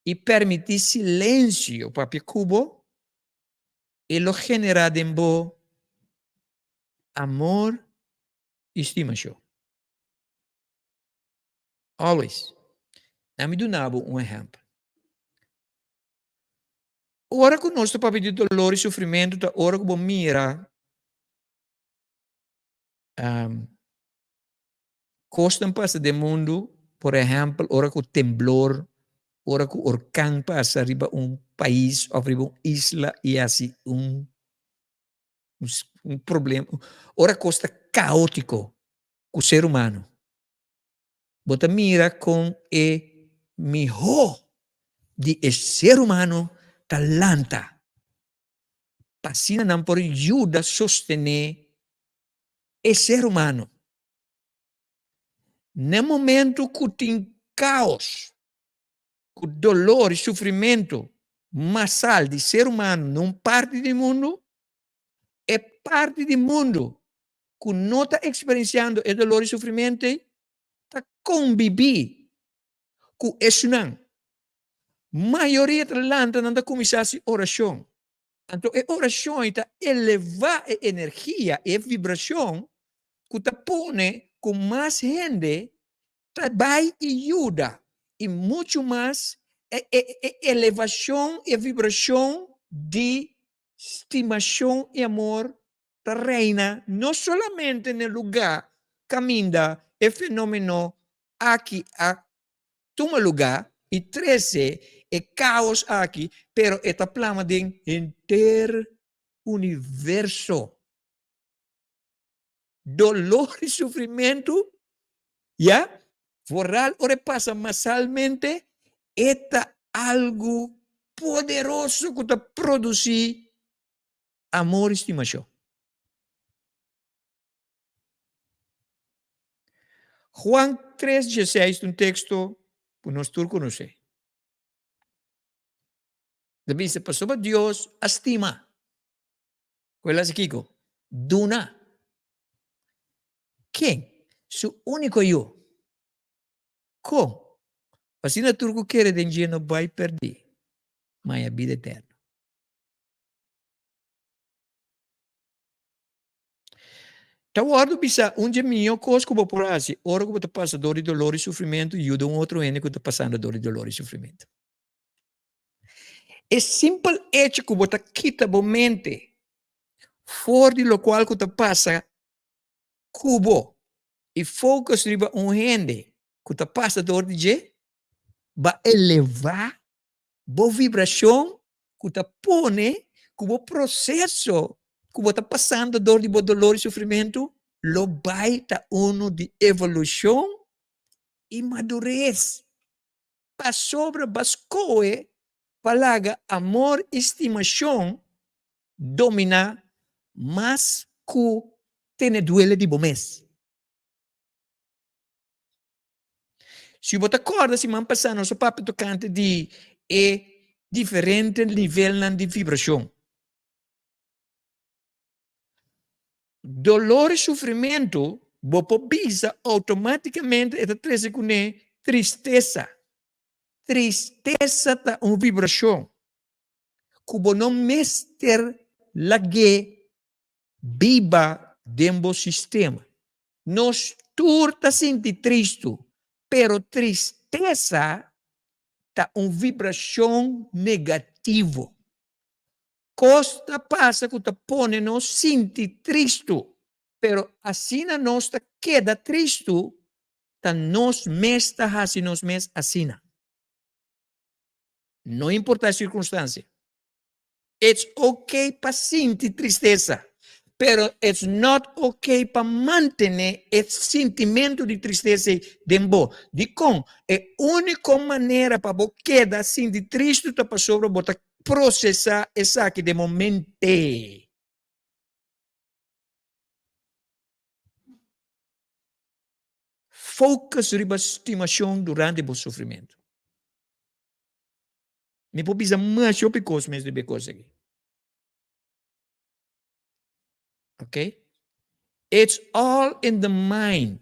i permití silensio papia ku bo, e lo generá den bo amor i stimashon. Always. Na mi duna bo un ehèmpel. Ora ku nos ta papia di dolor i sufrimentu ta ora ku bo mira Kosnan pasa den mundu, por ehèmpel ora ku temblor, ora ku orkan pasa riba un pais òf riba un isla i hasi un un problema, ora kos ta kaótiko ku ser humano, bo ta mira kon e mihó di e ser humano ta lanta pa asina nan por yuda sostené e ser humano. Na momento ku tin kaos, ku dolor i sufrimentu masal di ser humano na un parti di mundu, e parti di mundu ku no ta eksperensiando e dolor i sufrimentu ei ta kombibí ku esunnan. Mayoria ta lanta nan ta kuminsá hasi orashon. Anto e orashon ei ta elevá e energia, e vibrashon ku ta pone ku mas hende ta bai i yuda i muchu mas e e elevashon, e vibrashon di stimashon i amor ta reina no solamente na e lugá kaminda e fenómeno aki a tuma lugá i trese e káos aki, pero e ta plama den henter universo. Dolor i sufrimentu, ya, foral ora e pasa masalmente, e ta algu poderoso ku ta produsí amor i stimashon. Juan tres dieseis ta un teksto ku nos tur konosé. Ta bisa, Pasobra Dios a stima. Ku el hasi kiko? Duna. Ken? Su úniko Yu. Kon? Pa asina tur ku kere den dje no bai pèrdí, ma haña bida eterno. Ta wòrdu bisa un dje mihó kos ku bo por hasi ora ku bo ta pasa dor di dolor i sufrimentu, yuda un otro hende ku ta pasando dor di dolor i sufrimentu. E simpel echo ku bo ta kita bo mente for di lokual ku ta pasa ku bo i focus riba un hende ku ta pasa dor di dje, ba elevá bo vibrashon ku ta pone ku bo proseso ku bo ta pasando dor di bo dolor i sufrimentu lo bai ta unu di evolushon i madures. Pasobra bo a skohe pa laga amor i stimashon dominá mas ku tene duele di bo mes. Si bo ta kòrda siman pasá nos a papia tokante di e diferente nivelnan di vibrashon. Dolor i sufrimentu bo por bisa outomátikamente e ta trese kuné tristesa. Tristesa ta un vibrashon ku bo no mester lag'é biba den bo sistema. Nos tur ta sinti tristu, pero tristesa ta un vibrashon negativo. Kos ta pasa ku ta pone nos sinti tristu, pero asina nos ta keda tristu, ta nos mes ta hasi nos mes asina. No importa e sirkunstansia. It's ok pa sinti tristesa, pero it's not ok pa mantene e sintimentu di tristesa ei den bo. Dikon? E úniko manera pa bo keda sinti tristu ta pasobra bo ta prosesá esaki den bo mente. Focus riba stimashon durante bo sufrimentu. Mi por bisa masha hopi kos mes riba e kos aki. Ok? It's all in the mind.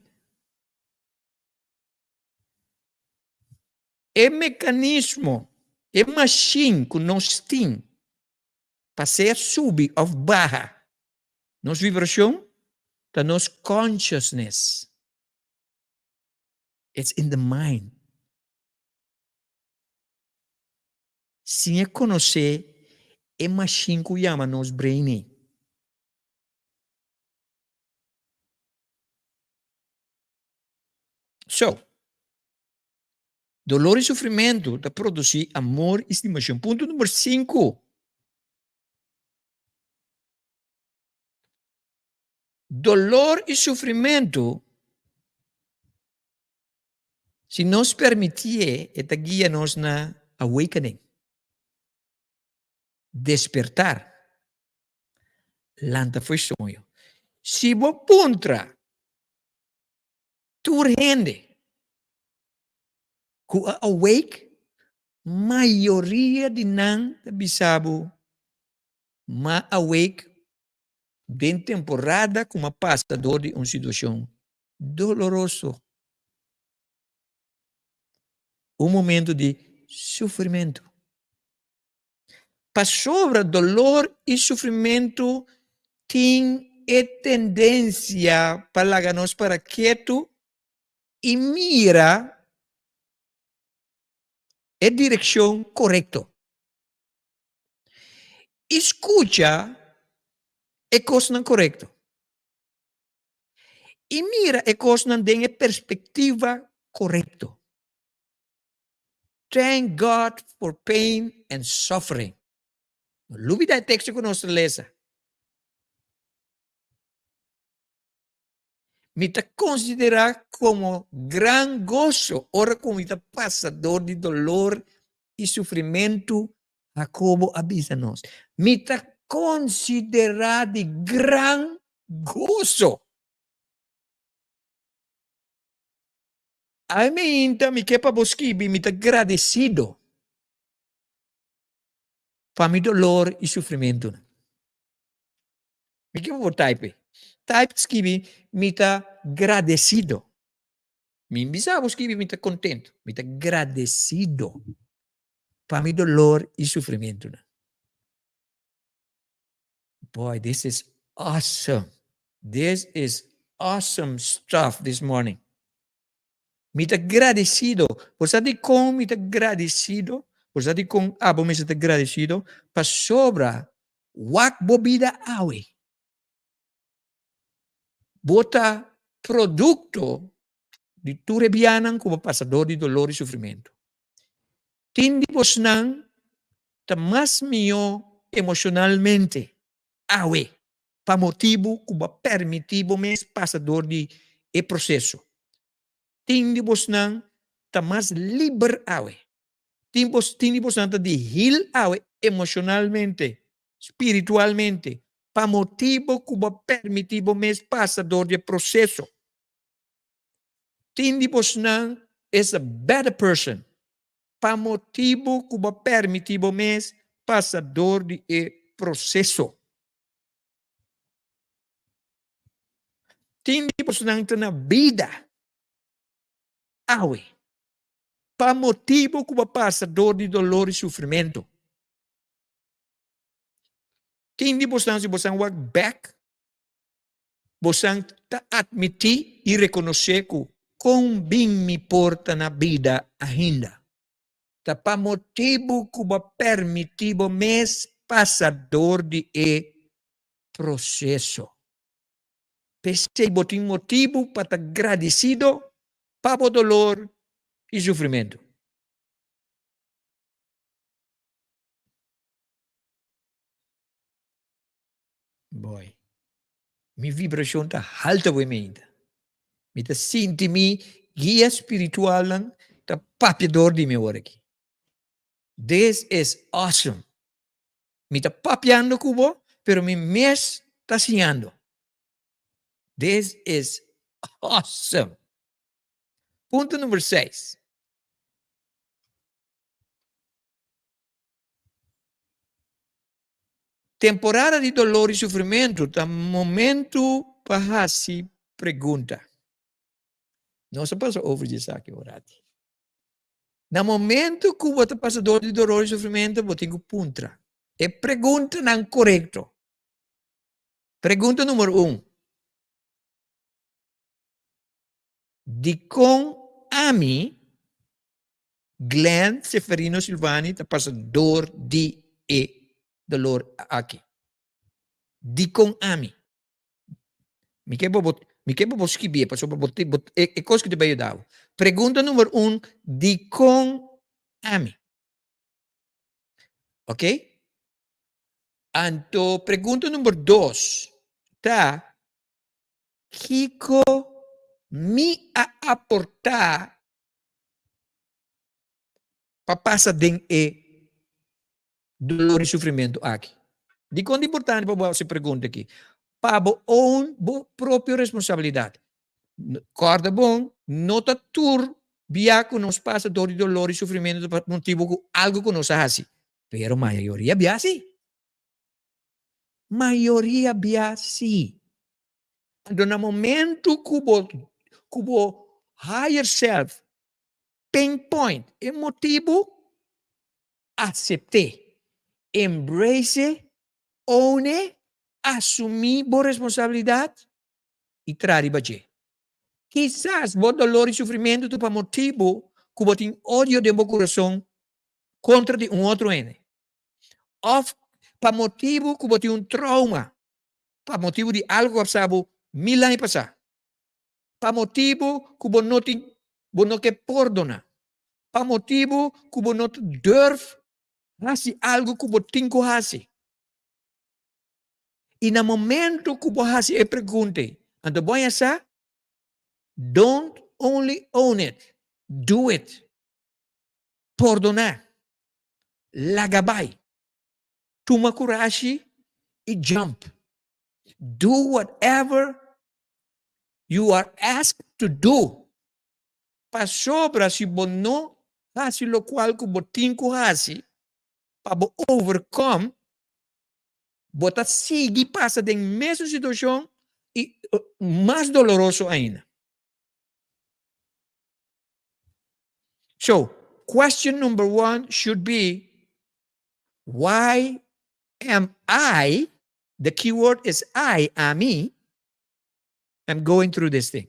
E mekanismo, e mashin ku nos tin pa sea subi òf baha nos vibrashon ta nos consciousness. It's in the mind. Sin e konosé e mashin ku yama nos brain ei. So, dolor i sufrimentu ta produsí amor i stimashon. Punto number sinku. Dolor i sufrimentu Si nos permitié, e ta guia nos na awakening, despertar, lanta fo'i soño. Si bo puntra tur hende ku a awake, mayoria di nan ta bisa bo, M'a awake den temporada ku m'a pasa dor di un situashon doloroso, un momento di sufrimentu. Pasobra dolor i sufrimentu tin e tendensia pa laga nos para ketu i mira e direkshon korekto. I skucha e kosnan korekto. I mira e kosnan den e perspektiva korekto. Thank God for pain and suffering. No lubida e teksto ku nos ta lesa. Mi ta konsiderá komo gran goso ora ku mi ta pasa dor di dolor i sufrimentu, Hakobo a bisa nos. Mi ta konsiderá di gran goso. Ai meinta mi ke pa bo skibi mi ta gradesido pa mi dolor i sufrimentunan. Mi ke pa bo type. Type skibi mi ta gradesido. Mi bisa bo skibi mi ta contento. Mi ta gradesido pa mi dolor i sufrimentunan. Boy, this is awesome. This is awesome stuff this morning. Mi ta gradesido. Bo sa dikon mi ta gradesido? Bo sa dikon abo mester ta gradesido? Pasobra wak bo bida awe. Bo ta produkto di tur e bianan ku bo pasa dor di dolor i sufrimentu. Tin di bosnan ta mas mihó emoshonalmente awe pa motibu ku bo a permití bo mes pasa dor di e proseso. Tin di bosnan ta mas liber awe. Tin bos tin di bosnan ta di hil awe emoshonalmente, spiritualmente, pa motibu ku bo a permití bo mes pasa dor di e proseso. Tin di bosnan. is a better person pa motibu ku bo permití bo mes pasa dor di e proseso. Tin di bosonan ta na bida awe pa motibu ku bo pasa dor di dolor i sufrimentu. Tin di bosonan si bosonan wak bek Bosan ta atmití i rekonosé ku kon bin mi por ta na bida ainda, ta pa motibu ku bo a permití bo mes pasa dor di e proseso. P'esei bo tin motibu pa ta gradisido pa bo dolor i sufrimentu. Boy. Mi vibracion ta halta bo mente. Mi ta sinti mi guia spiritualnan ta papia door di mi awor aki. This is awesome. Mi ta papiando cu bo, pero mi mes ta siñando. This is awesome. Punto number seis. Temporada di dolor i sufrimentu ta momentu pa hasi pregunta. Nos a pasa over di esaki un rati. Na momentu ku bo ta pasa dor di dolor i sufrimentu, bo tin ku puntra e preguntanan korekto. Pregunta numero un. Dikon ami Glenn Seferino Silvani ta pasa dor di e dolor aki. Dikon ami? Mi ke bo mi ke bo bo skibié pasobra bo bo e e kos ku ta bai yuda bo. Pregunta number un, dikon ami? Ok? Anto pregunta number dos ta, kiko mi a aportá pa pasa den e dolor i sufrimentu aki? Dikon ta importante pa bo hasi e pregunta aki? Pa bo own bo propio responsabilidat. Kòrda bon, no ta tur bia ku nos pasa dor di dolor i sufrimentu ta pa motibu ku algu ku nos a hasi, pero mayoria bia si. Mayoria bia si. Anto na momento ku bo ku bo higher self pinpoint e motibu, asept'é, embrace e, own e, asumí bo responsabilidat i traha riba dje. Kisas bo dolor i sufrimentu ta pa motibu ku bo tin odio den bo kurason kontra di un otro hende òf pa motibu ku bo tin un trauma pa motibu di algu ku a pasa bo mil aña pasá, pa motibu ku bo no tin, bo no ke pordoná, pa motibu ku bo no ta durf hasi algu ku bo tin ku hasi. I na momentu ku bo hasi e pregunta ei, anto bo haña sa, don't only own it, do it. Pordoná. Laga bai. Tuma kurashi i jump. Do whatever you are asked to do. Pasobra si bo no hasi lokual ku bo tin ku hasi pa bo overcome, bo ta sigui pasa den mesun situashon i mas doloroso ainda. So, question number one should be, Why am I, the keyword is I, ami, am going through this thing?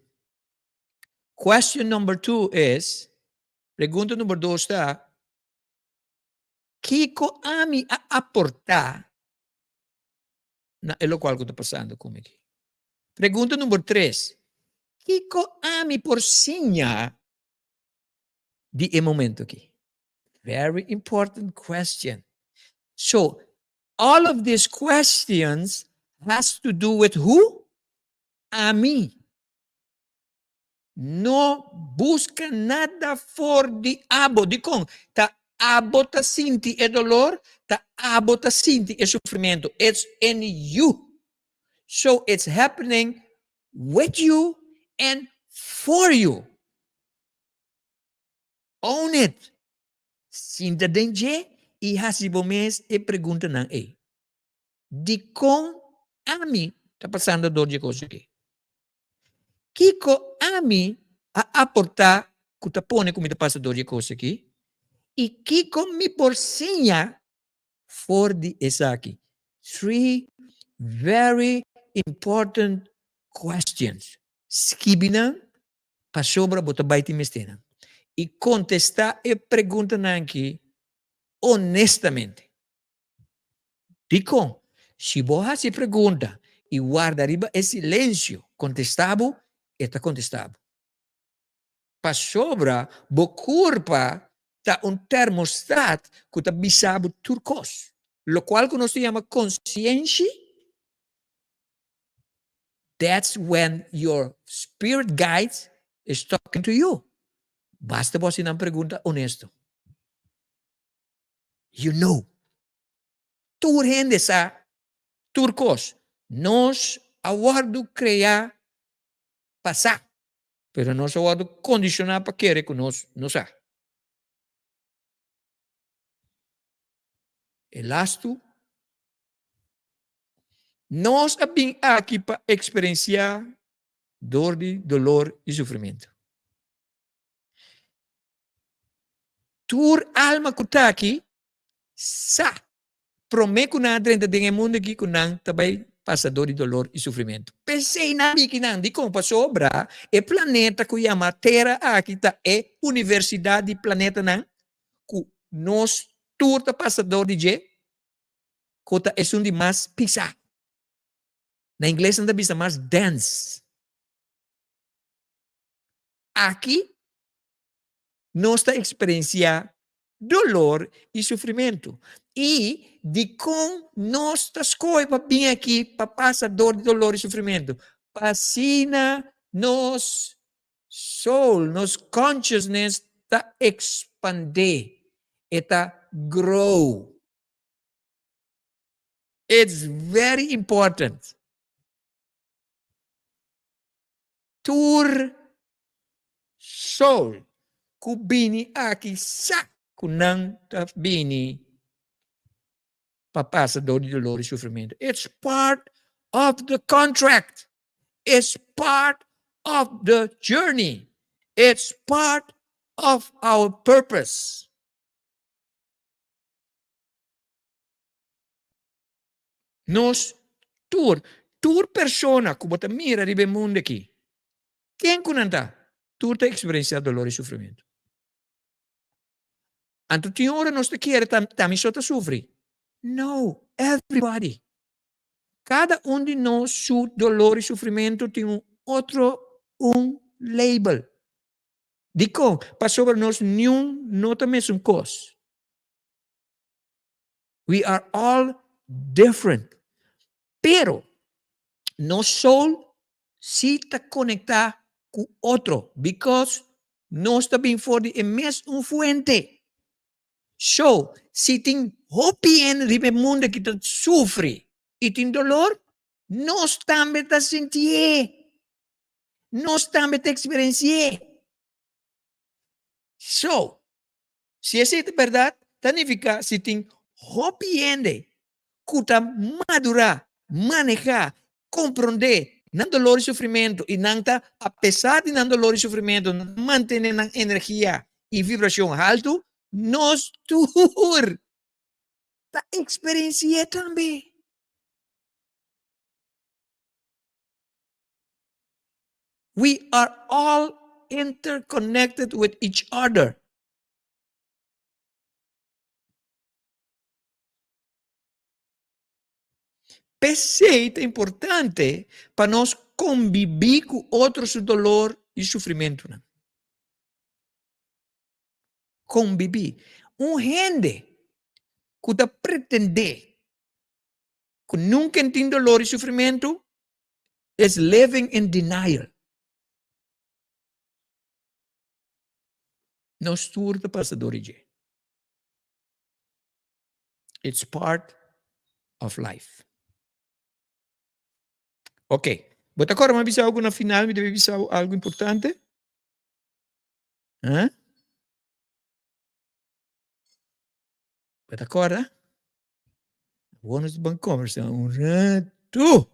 Question number two is, pregunta number dos ta, kiko ami a aportá na e lokual ku ta pasando ku mi aki? Pregunta number tres, kiko ami por siña di e momento aki? Very important question. So, all of these questions has to do with who? Ami. No busca nada for di abo. Dikon? Ta abo ta sinti e dolor, ta abo ta sinti e sufrimento. It's in you. So it's happening with you and for you. Own it! Sinta den dje i hasi bo mes e preguntanan ei. Dikon ami ta pasando dor dje kos aki? Kiko ami a aportá ku ta pone ku mi ta pasa dor dje kos aki? I kiko mi por siña for di esaki? Three very important questions. Skibi nan pasobra bo ta bai tin mester nan. I kontestá e preguntanan aki honestamente. Dikon? Si bo hasi e pregunta i warda riba e silensio kontestá bo, e ta kontestá bo. Pasobra bo kurpa ta un termostat ku ta bisa bo tur kos, lokual ku nos ta yama konsienshi. That's when your spirit guides is talking to you. Basta bo hasi nan pregunta honesto. You know. Tur hende sa tur kos. Nos a wòrdu kreá pa sa, pero nos a wòrdu kondishoná pa kere ku nos no sa. E lastu, nos a bin aki pa eksperensiá dor di dolor i sufrimentu. Tur alma ku ta aki sa promé ku nan a drenta den e mundu aki ku nan ta bai pasa dor di dolor i sufrimentu. P'esei nan biki nan. Dikon? Pasobra e planeta ku yama Tera aki ta e universidat di planetanan ku nos tur ta pasa dor di dje, ku ta esun di mas pisá. Na ingles nan ta bisa mas dense. Aki nos ta eksperensiá dolor i sufrimentu. I dikon nos ta skohe pa bin aki pa pasa dor di dolor i sufrimentu? Pa asina nos soul, nos consciousness ta ekspandé, e ta grow. It's very important. Tur soul ku bini aki sa ku nan ta bini pa pasa dor di dolor i sufrimentu. It's part of the contract. It's part of the journey. It's part of our purpose. Nos tur, tur persona ku bo ta mira riba e mundu aki, ken ku nan ta, tur ta eksperensiá dolor i sufrimentu. Anto tin ora nos ta kere ta ta mi so ta sufri. No, everybody. Kada un di nos su dolor i sufrimentu tin un otro un label. Dikon? Pasobra nos niun no ta mesun kos. We are all different. Pero nos soul si ta conecta cu otro because nos ta bin for di e mes un fuente. So, si tin hopi hende riba e mundo ki ta sufri y tin dolor, nos tambe ta sintié. Nos tambe ta experiencié. So, Si esei ta bèrdat, ta nifiká si tin hopi hende ku ta madurá, manehá, komprondé nan dolor i sufrimentu i nan ta, apesar di nan dolor i sufrimentu, nan ta mantené nan energia i vibrashon haltu, nos tur ta eksperensi'é tambe. We are all interconnected with each other. P'esei ta importante pa nos kombibí ku otro su dolor i sufrimentunan. Kombibí. Un hende ku ta pretendé ku nunka en tin dolor i sufrimentu is living in denial. Nos tur ta pasa dor di dje. It's part of life. Ok, bo ta kòrda mi a bisa bo ku na final mi debe bisa bo algu importante? Huh? Bo ta kòrda? Awor nos ban kòmbersá un ratu.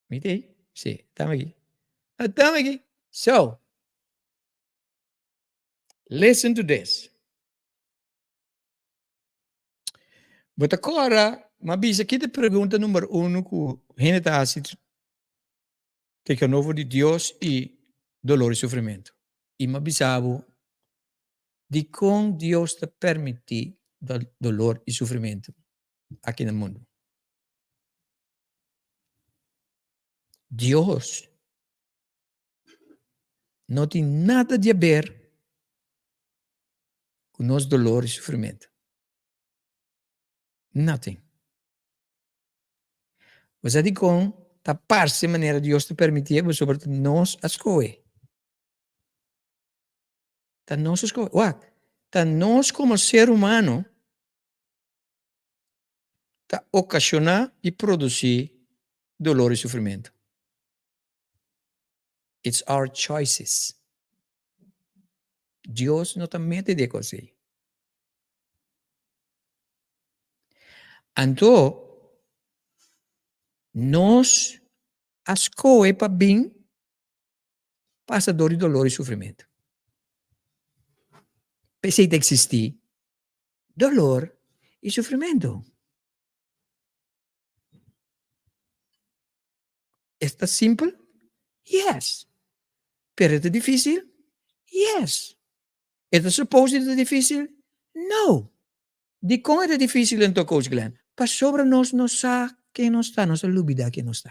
Mi ta ei? Sí, tami aki. Tami aki. So, listen to this. Bo ta kòrda, m'a bisa ki ta e pregunta number uno ku hende ta hasi teken over di Dios i dolor i sufrimentu. I m'a bisa bo dikon Dios ta permití dolor i sufrimentu aki na mundu. Dios no tin nada di haber ku nos dolor i sufrimentu. Nothing. Bo sa dikon ta parse manera Dios ta permitié pasobra ta nos a skohe. Ta nos a skohe. Wak, ta nos komo ser humano ta okashoná i produsí dolor i sufrimentu. It's our choices. Dios no ta mete den e kos ei. Anto, nos a skohe pa bin pasa dor di dolor i sufrimentu. P'esei ta eksistí dolor i sufrimentu. Es ta simpel? Yes. Pero e ta dificil? Yes. E ta supose di ta dificil? No. Dikon e ta dificil anto, Coach Glenn? Pasobra nos no sa ken nos ta, nos a lubida ken nos ta.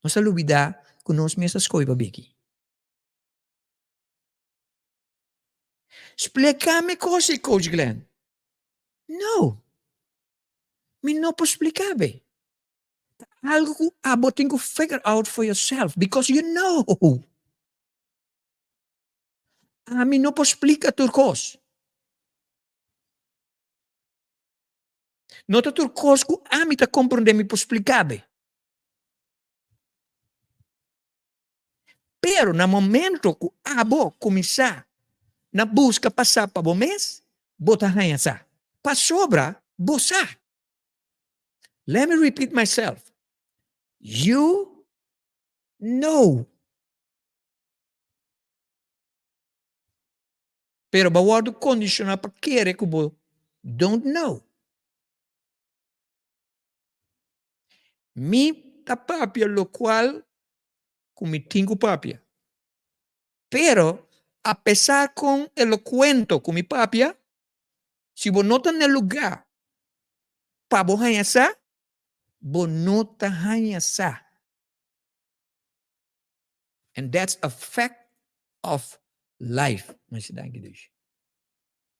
Nos a lubida ku nos mes a skohe pa biki. Splika mi kos ei, Coach Glenn. No. Mi no por splika be. Ta algo ku abo tin ku figure out for yourself because you know. Ami no por splika tur kos. No ta tur kos ku ami ta komprende mi por splika be. Pero na momento ku abo kuminsá na buska pa sa pa bo mes, bo ta haña sa. Pasobra bo sa. Let me repeat myself. You know. Pero bo a wòrdu kondishoná pa kere ku bo don't know. Mi ta papia lokual ku mi tin ku papia. Pero apesar kon elokuento ku mi papia, Si bo no ta na e lugá pa bo haña sa, bo no ta haña sa. And that's a fact of life. Masha danki Dushi.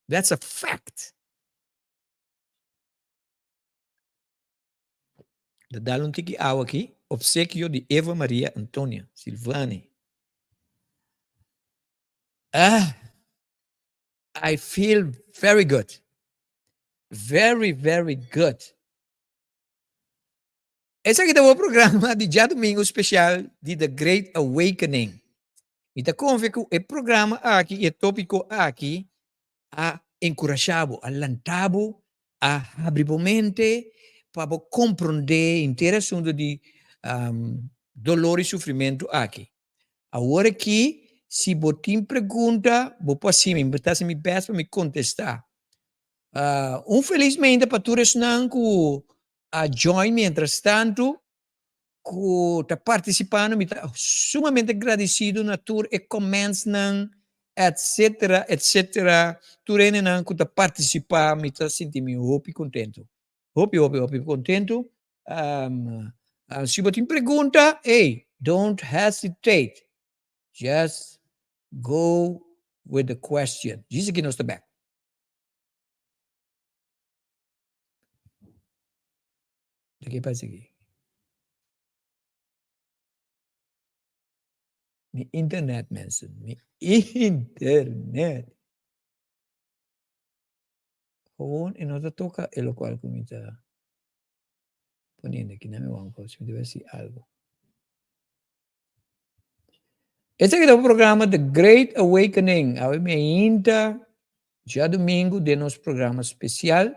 That's a fact. Ta dal un tiki awa aki, obsekio di Eva Maria Antonia Silvani. Ah! I feel very good. Very, very good. Esaki ta bo programa di djadumingu special di The Great Awakening. Mi ta konfia ku e programa aki i e topiko aki a enkurashá bo, a lantá bo, a habri bo mente pa bo komprondé henter e asuntu di dolor i sufrimentu aki. Awor aki, si bo tin pregunta, bo por hasi mi. Mi ta hasi mi best pa mi kontestá. Un felis meinta pa tur esnan ku a join mientras tantu, ku ta partisipando. Mi ta sumamente gradisido na tur e commentsnan, etcetera, etcetera. Tur hendenan ku ta partisipá, mi ta sinti mi hopi kontentu. Hopi, hopi, hopi kontentu. Um, uh, si bo tin pregunta, hey, don't hesitate. Just go with the question. Djis aki nos ta bek. De ke pasa aki? Mi internet, mensen. Mi internet. Gewoon e no ta toca e locual cu mi ta poniendo aki. Dame wan cos, mi debe haci algo. Esaki ta un programa The Great Awakening. Awe mi ainda djadumingu den nos programa spesial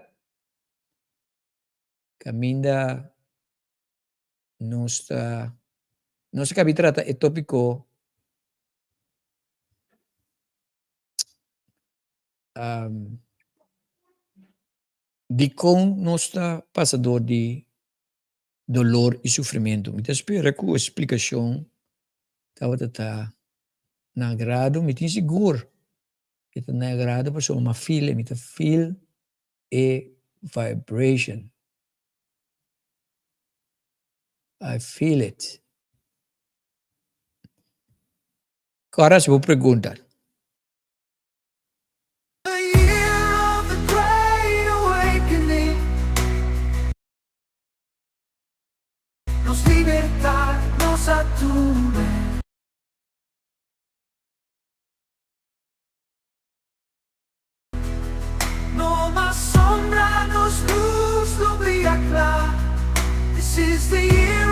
kaminda nos ta nos a kabi trata e topiko dikon nos ta pasa dor di dolor i sufrimentu. Mi ta spera ku e splikashon tabata ta na agrado. Mi tin sigur e ta na agrado pasobra mi a feel e, mi ta feel e vibration. I feel it. Kòrda hasi bo pregunta. The year of the great awakening. Nos libertad nos a tumbe. No mas sombra, nos luz lo bria cla. This is the year.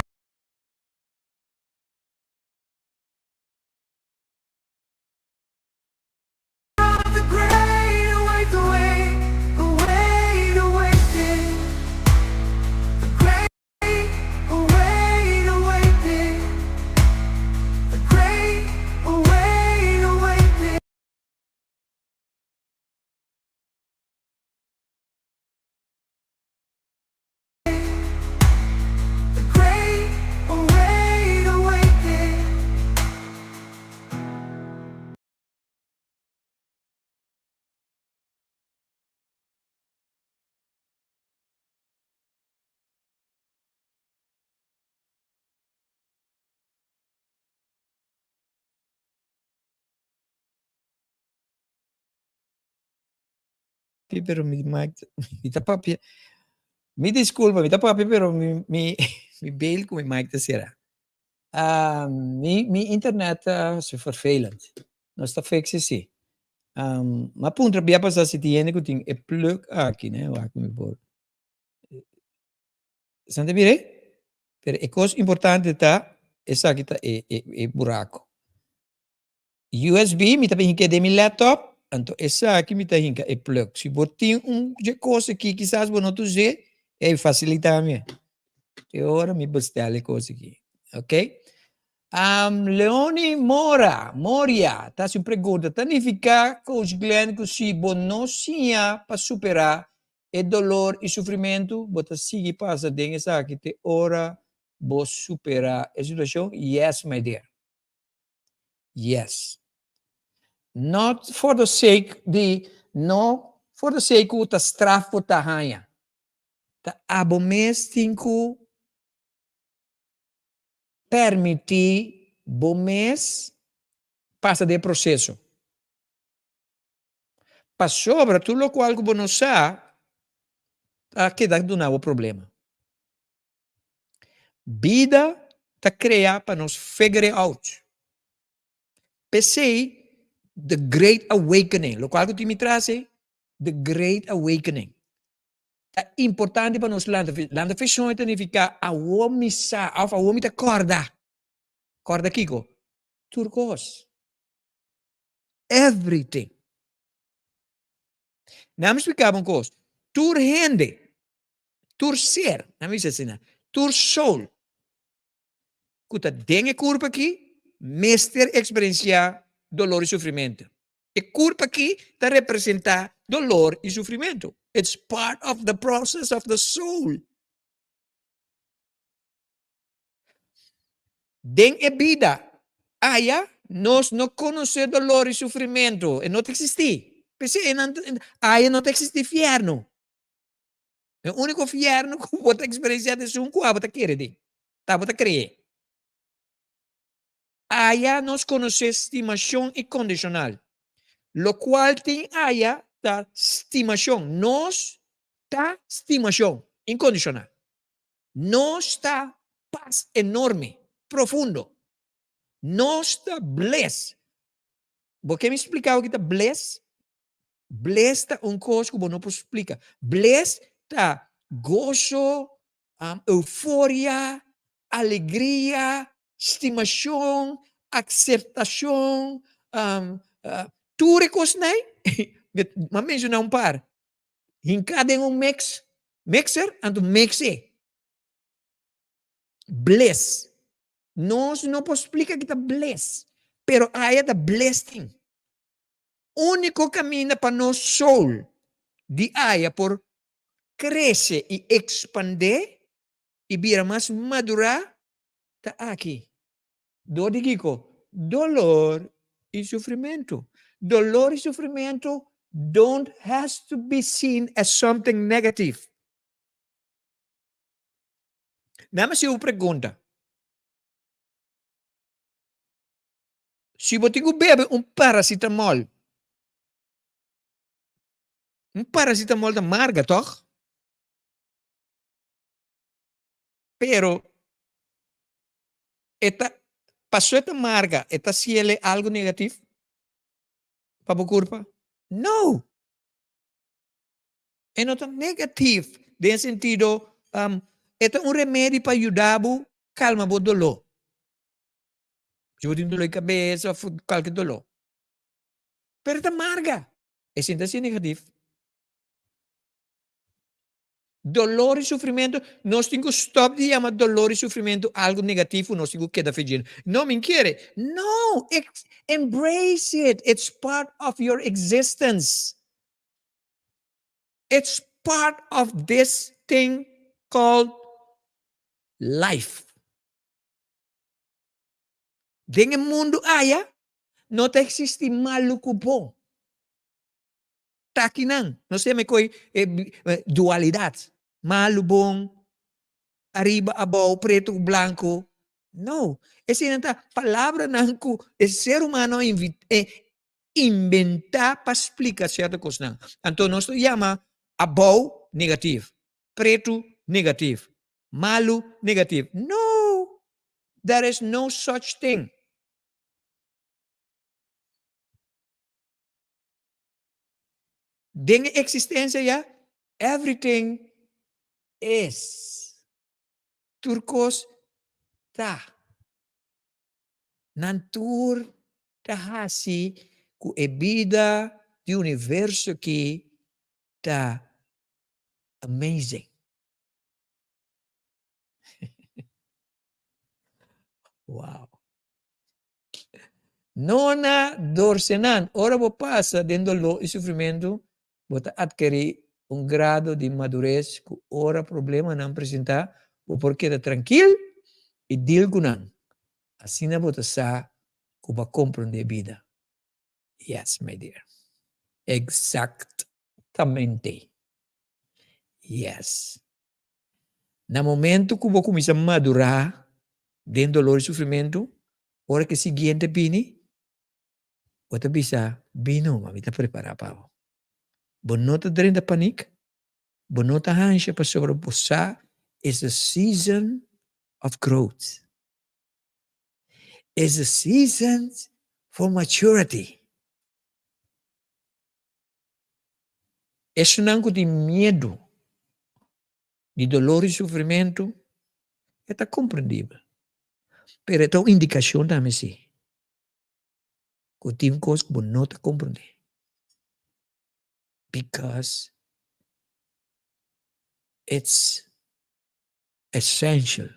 Pero mi mic mi ta papia mi disculpa mi ta papia pero mi mi mi beeld cu mi mic ta cera. Ah, mi mi internet ta su vervelend. Nos ta fix si. Um, ma puntra bia pasa si tin hende cu tin e plug aki, ne? Wak mi por. San ta mira? Pero e cos importante ta esaki ta e e e buraco. USB mi ta hinka den mi laptop, anto esaki mi ta hinka e plug. Si bo tin un dje kos aki kisas bo no ta us'é, ey fasilita mi. Te ora mi bestel e kos aki. Ok. Leoni Mora, Moria, ta hasi un pregunta, ta nifiká Coach Glenn ku si bo no siña pa superá e dolor i sufrimentu, bo ta sigui pasa den esaki te ora bo superá e situashon? Yes my dear. Yes. Not for the sake di, no for the sake ku ta straf bo ta haña. Ta abo mes tin ku permití bo mes pasa den e proseso. Pasobra tur lokual ku bo no sa ta keda duna bo problema. Bida ta krea pa nos figure out. P'esei the great awakening, lokual ku tin mi tras ei, the great awakening. Ta importante pa nos lanta fe. Lanta fe soño ta nifiká awor mi sa òf awor mi ta kòrda. Kòrda kiko? Tur kos. Everything. Nan mi splika bo un kos, tur hende Tur ser, nan bisa asina, tur soul ku ta den e kurpa aki mester eksperensiá dolor i sufrimentu. E kurpa aki ta representá dolor i sufrimentu. It's part of the process of the soul. Den e bida aya nos no konosé dolor i sufrimentu, e no ta eksistí. P'esei aya no ta eksistí fièrnu. E úniko fièrnu ku bo ta eksperensiá ta esun ku abo ta kere den, ta abo ta kree. Aya nos konosé stimashon inkondishonal. Lokual tin aya ta stimashon. Nos ta stimashon inkondishonal. Nos ta pas enorme, profundo. Nos ta bles. Bo ke mi splika bo ki ta bles? Bles ta un kos ku bo no por splika. Bles ta goso, euforia, alegria, stimashon, akseptashon, tur e kosnan ei, mi a menshoná un par, hinká den un mix, mixer, anto mix e. Bliss. Nos no por splika ki ta bliss, pero aya ta bliss tin. Úniko kaminda pa nos soul di aya por krese i ekspandé i bira mas madurá ta aki. Dor di kiko? Dolor i sufrimentu. Dolor i sufrimentu don't has to be seen as something negative. Nan a hasi un pregunta. Si bo tin ku bebe un paracetamol, un paracetamol ta marga tòg? Pero e ta paso e ta marga e ta siele algu negativ pa bo kurpa? No! E no ta negativ den sentido e ta un remedi pa yuda bo kalma bo doló. Si bo tin doló di kabes òf kualke doló. Pero e ta marga. E sinti asina negativ. Dolor i sufrimentu, nos tin ku stòp di yama dolor i sufrimentu algu negativo ku nos tin ku keda fidjendo. No, mi kere. No! Embrace it! It's part of your existence. It's part of this thing called life. Den e mundu aya no ta existi malu ku bon. Ta akinan nos ta yama e koi dualidad. Malu, bon, ariba, abou, pretu ku blanku. No, eseinan ta palabranan ku e ser humano a inventá pa splika sierto kosnan. Anto nos ta yama abou negativ, pretu negativ, malu negativ. No! There is no such thing. Den e eksistensia ya, everything is. Tur kos ta. Nan tur ta hasi ku e bida di universo aki ta amazing. Wow. Nona dorsenan, ora bo pasa den doló i sufrimentu, bo ta atkerí un grado di madures ku ora problemanan presentá, bo por keda trankil i deal ku nan. Asina bo ta sa ku bo a komprondé bida. Yes, my dear. Exactamente. Yes. Na momento ku bo kuminsá madurá den dolor i sufrimentu, ora ku e siguiente bini, bo ta bisa, Bino, ma mi ta prepará pa bo. Bo no ta drenta panik, bo no ta hansha pasobra bo sa it's a season of growth. It's a season for maturity. Esunnan ku tin miedu di dolor i sufrimentu, e ta komprendibel. Pero e ta un indikashon tambe si ku tin kos ku bo no ta komprendé. Because it's essential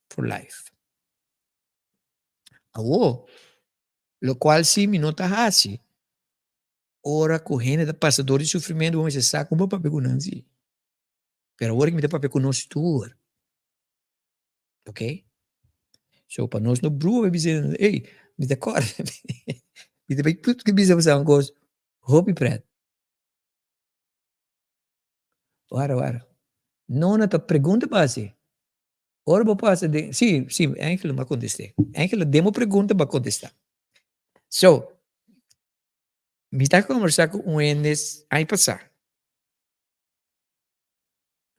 for life. Awor, lokual si mi no ta hasi, ora ku hende ta pasa dor di sufrimentu, bo mester sa kon bo papia ku nan si. Pero awor mi ta papia ku nos tur. Ok? So pa nos no brua bisa, ey, mi ta kòrda, mi ta bai put ku bisa boso un kos hopi pret. Wara, wara. Nona ta pregunta pa hasi. Ora bo pasa den, si, si, Angelo m'a kontest'é. Angelo, den bo pregunta bo a kontestá. So, mi ta kombersá ku un hende aña pasá.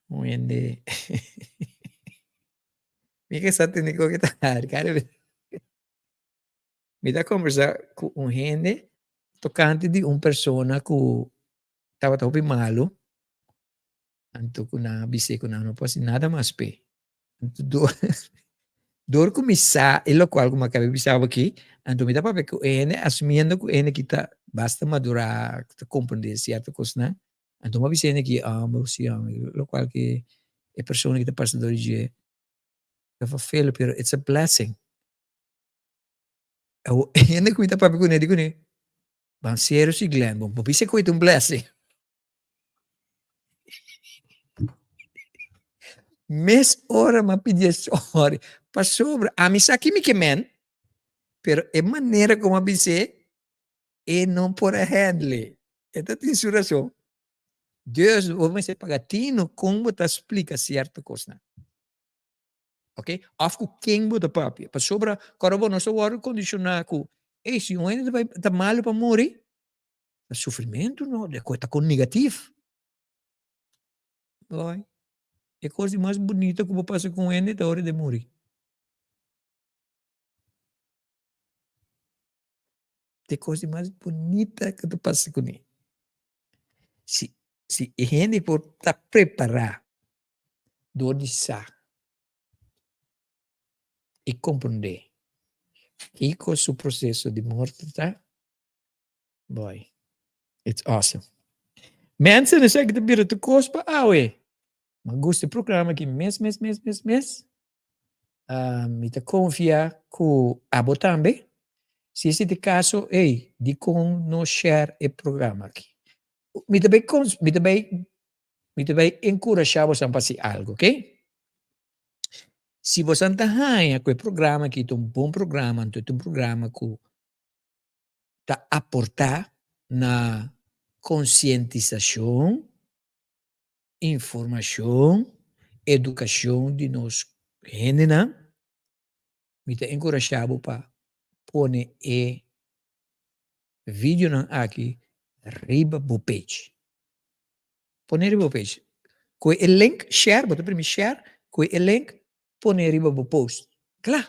Un hende mi ke sa tende kon ke ta hari kada bes. Mi ta kombersá ku un hende tokante di un persona ku tabata hopi malu, anto ku nan a bis'é ku nan no por hasi nada mas p'e. Anto dor. Dor ku mi sa e lokual ku mi a kaba di bisa bo aki, anto mi ta papia ku e hende asumiendo ku e hende aki ta basta madurá, ku ta komprendé sierto kosnan, anto mi a bisa e hende aki, ah, bo si lokual ku e persona ki ta pasa dor di dje ta vervelen, pero it's a blessing. Awor e hende ku mi ta papia kuné di kuné, Ban serio si Glenn, bo bisa ku e ta un blessing. Mes ora m'a pidié sorry pasobra ami sa ki mi ke men, pero e manera ku m'a bis'é e no por a handle. E ta tin su rason. Dus bo mester paga tino kon bo ta splika sierto kosnan. Ok, òf ku ken bo ta papia. Pasobra kòrda bo nos ta wòrdu kondishoná ku, ey si un hende ta bai ta malu pa muri, Ta sufrimentu no, de ta kon negativ. Boy, e kos di mas bunita ku bo pasa ku un hende ta ora di muri. E kos di mas bunita ku ta pasa kuné. Si si e hende por ta prepará dor di sa i komprondé kiko su proseso di morto ta, Boy, it's awesome. Mensen, esaki ta bira tur kos pa awe. Mi a gusta e programa aki mes, mes, mes, mes, mes. Uh, mi ta konfia ku abo tambe. Si esei ta e kaso, ey, dikon no share e programa aki? Mi ta bai kons, mi ta bai, mi ta bai enkurashá bosan pa hasi algu, oké? Si bosan ta haña ku e programa aki ta un bon programa, anto e ta un programa ku ta aportá na konsientisashon, informashon, edukashon di nos hendenan, mi ta enkurashá bo pa pone e videonan aki riba bo page. Pone riba bo page. Kohe e link, share, bo ta primi share, kohe e link, pone riba bo post. Kla!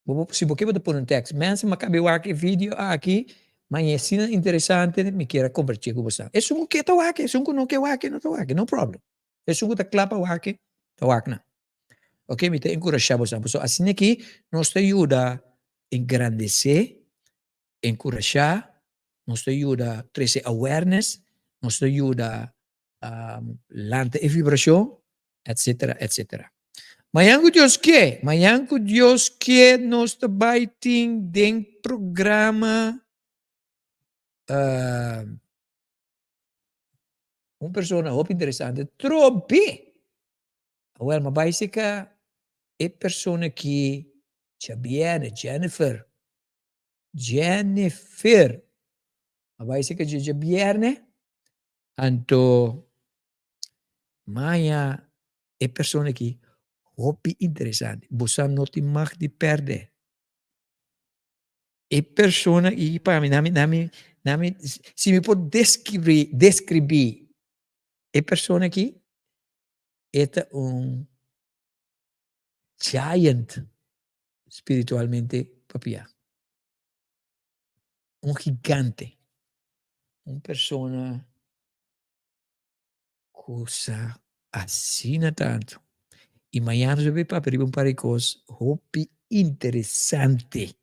Bo si bo ke bo ta pone un tekst. Mensen m'a kabe wak e video aki, ma e asina interesante mi kier a kompartié ku boso. Esun ku ke ta wak, esun ku no ke wak no ta wak, no problem. Esun ku ta kla pa wak ta wak nan. Ok, mi ta enkurashá boso, pasobra asina aki nos ta yuda engrandesé, enkurashá, nos ta yuda trese awareness, nos ta yuda lanta e vibracion, etcetera, etcetera. Mañan cu Dios ke, mañan cu Dios ke nos ta bay tin den programa uh, un persona hopi interesante, trobe. Awel, ma bay sika e persona ki djabierne, Jennifer. Jennifer. A bai sika dje djabierne, anto maya e persona aki hopi interesante. Bo sa no tin mag di perde. E persona aki pa mi, na mi, na mi, na mi, si mi por describi, describi e persona aki, e ta un giant spiritualmente papia. Un gigante. Un persona ku sa asina tantu. I mañana nos a papia riba un par di kos hopi interesante.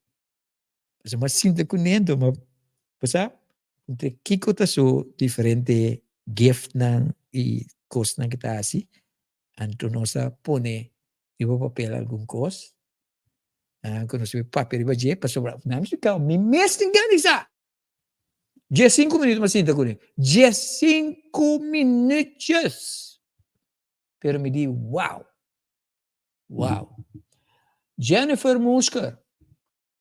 Pasobra mi a sinta kuné anto mi a sa entre kiko ta su diferente giftnan i kosnan ku ta hasi. Anto nos a pone riba papel algun kos ku nos debe papia riba dje pasobra nan mi splika mi mes tin gana di sa. Diesinku minuut mi a sinta kuné, diesinku minuutjes! Pero mi di wow! Wow! Jennifer Musker,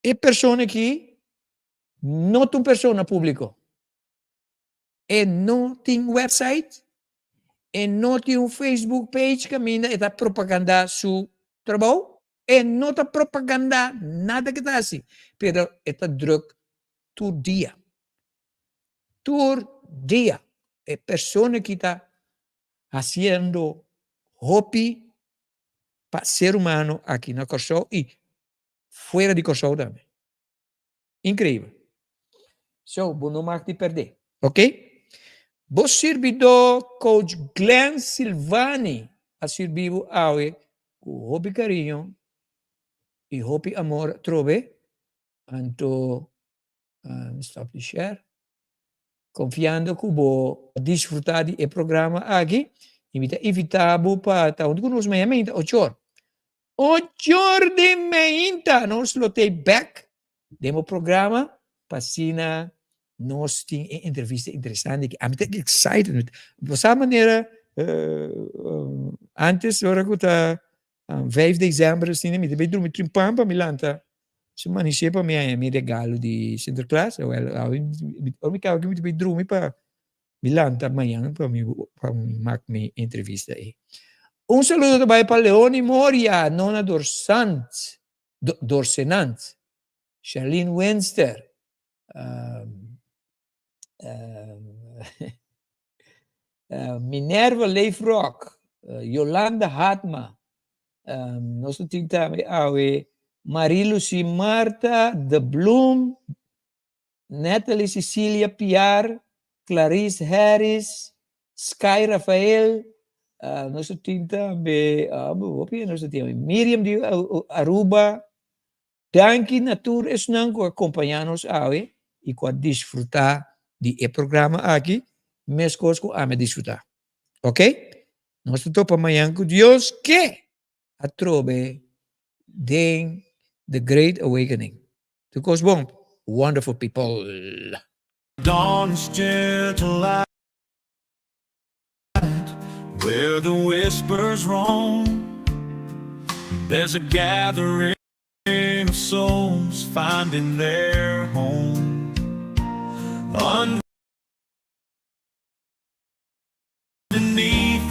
e persona aki no ta un persona públiko. E no tin website, e no tin un Facebook page kaminda e ta propagandá su trabou, e no ta propagandá nada ke ta hasi, pero e ta druk tur dia. Tur dia e persona ki ta hasiendo hopi pa ser humano aki na Kòrsou i fuera di Kòrsou tambe. Increíbel. So, bo no mag di perdé. Ok? Bo sirbidó Coach Glenn Silvani. a sirbi bo awe ku hopi kariño i hopi amor atrobe. Anto mi stop di share. Konfiando ku bo a disfrutá di e programa aki i mi ta invitá bo pa ta huntu ku nos mañana meinta ochor. Ochor di meinta nos lo ta bèk den bo programa pa asina nos tin e entrevista interesante aki. Ami ta excited. Bo sa manera antes ora ku ta Vijf december asina mi ta bay drumi trempan pa mi lanta su manisé pa mi haña mi regalo di Sinterklaas. Awel awe ora mi kaba aki mi ta bay drumi pa mi lanta mañan pa mi pa mi mak mi entrevista ei. Un saludo ta bay pa Leoni Moria, Nona Dorsant, Dorsenant, Charlene Winster, Minerva Leefrock, Yolanda Hatma, nos ta tin tambe awe Marie Lucie Martha de Bloem, Natalie Cecilia Piar, Clarice Harris, Sky Rafael, nos ta tin tambe, hopi nos ta tin Miriam di Aruba, Danki na tur esnan ku a kompañá nos awe i ku a disfrutá di e programa aki meskos ku ami a disfrutá. Ok? Nos ta topa mañan ku Dios ke atrobe den The Great Awakening. Tur kos bon, wonderful people! Dawn's gentle light Where the whispers roam There's a gathering of souls finding their home Underneath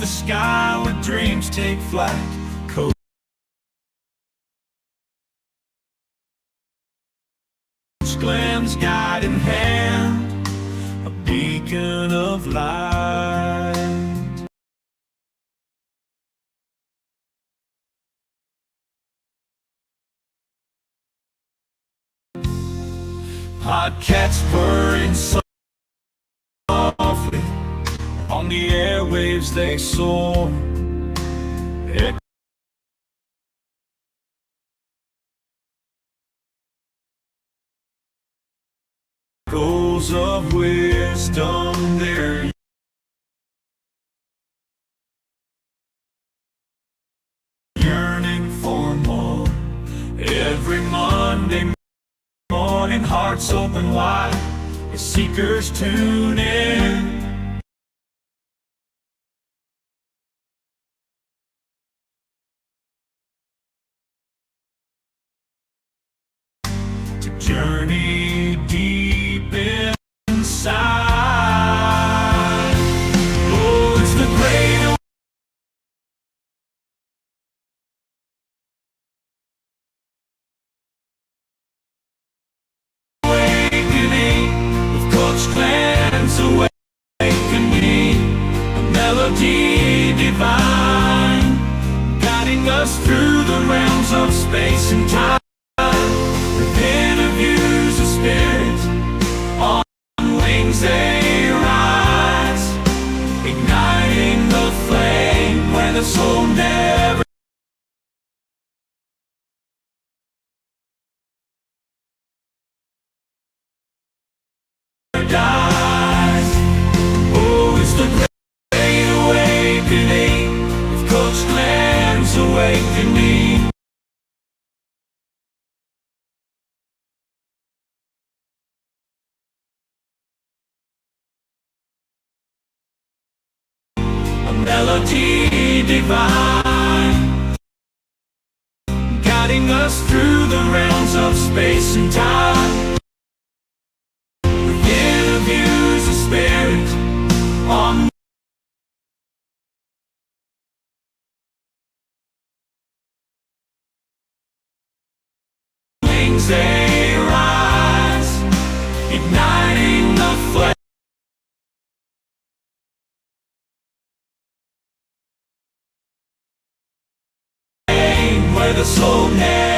the sky where dreams take flight Coach Glenn's guiding hand A beacon of light Podcasts purring softly On the airwaves they soar Echoes of wisdom they're yearning for more Every Monday morning hearts open wide As seekers tune in To journey deep inside Oh, it's the great awakening With Coach Glenn's awakening A melody divine Guiding us through the realms of space and time With interviews of spirit On wings they rise Igniting the flame where the soul never dies. Oh, it's the great awakening with Coach Glenn's awakening. A melody divine Guiding us through the realms of space and time With interviews of spirit on wings they rise Igniting the flame Where the soul never.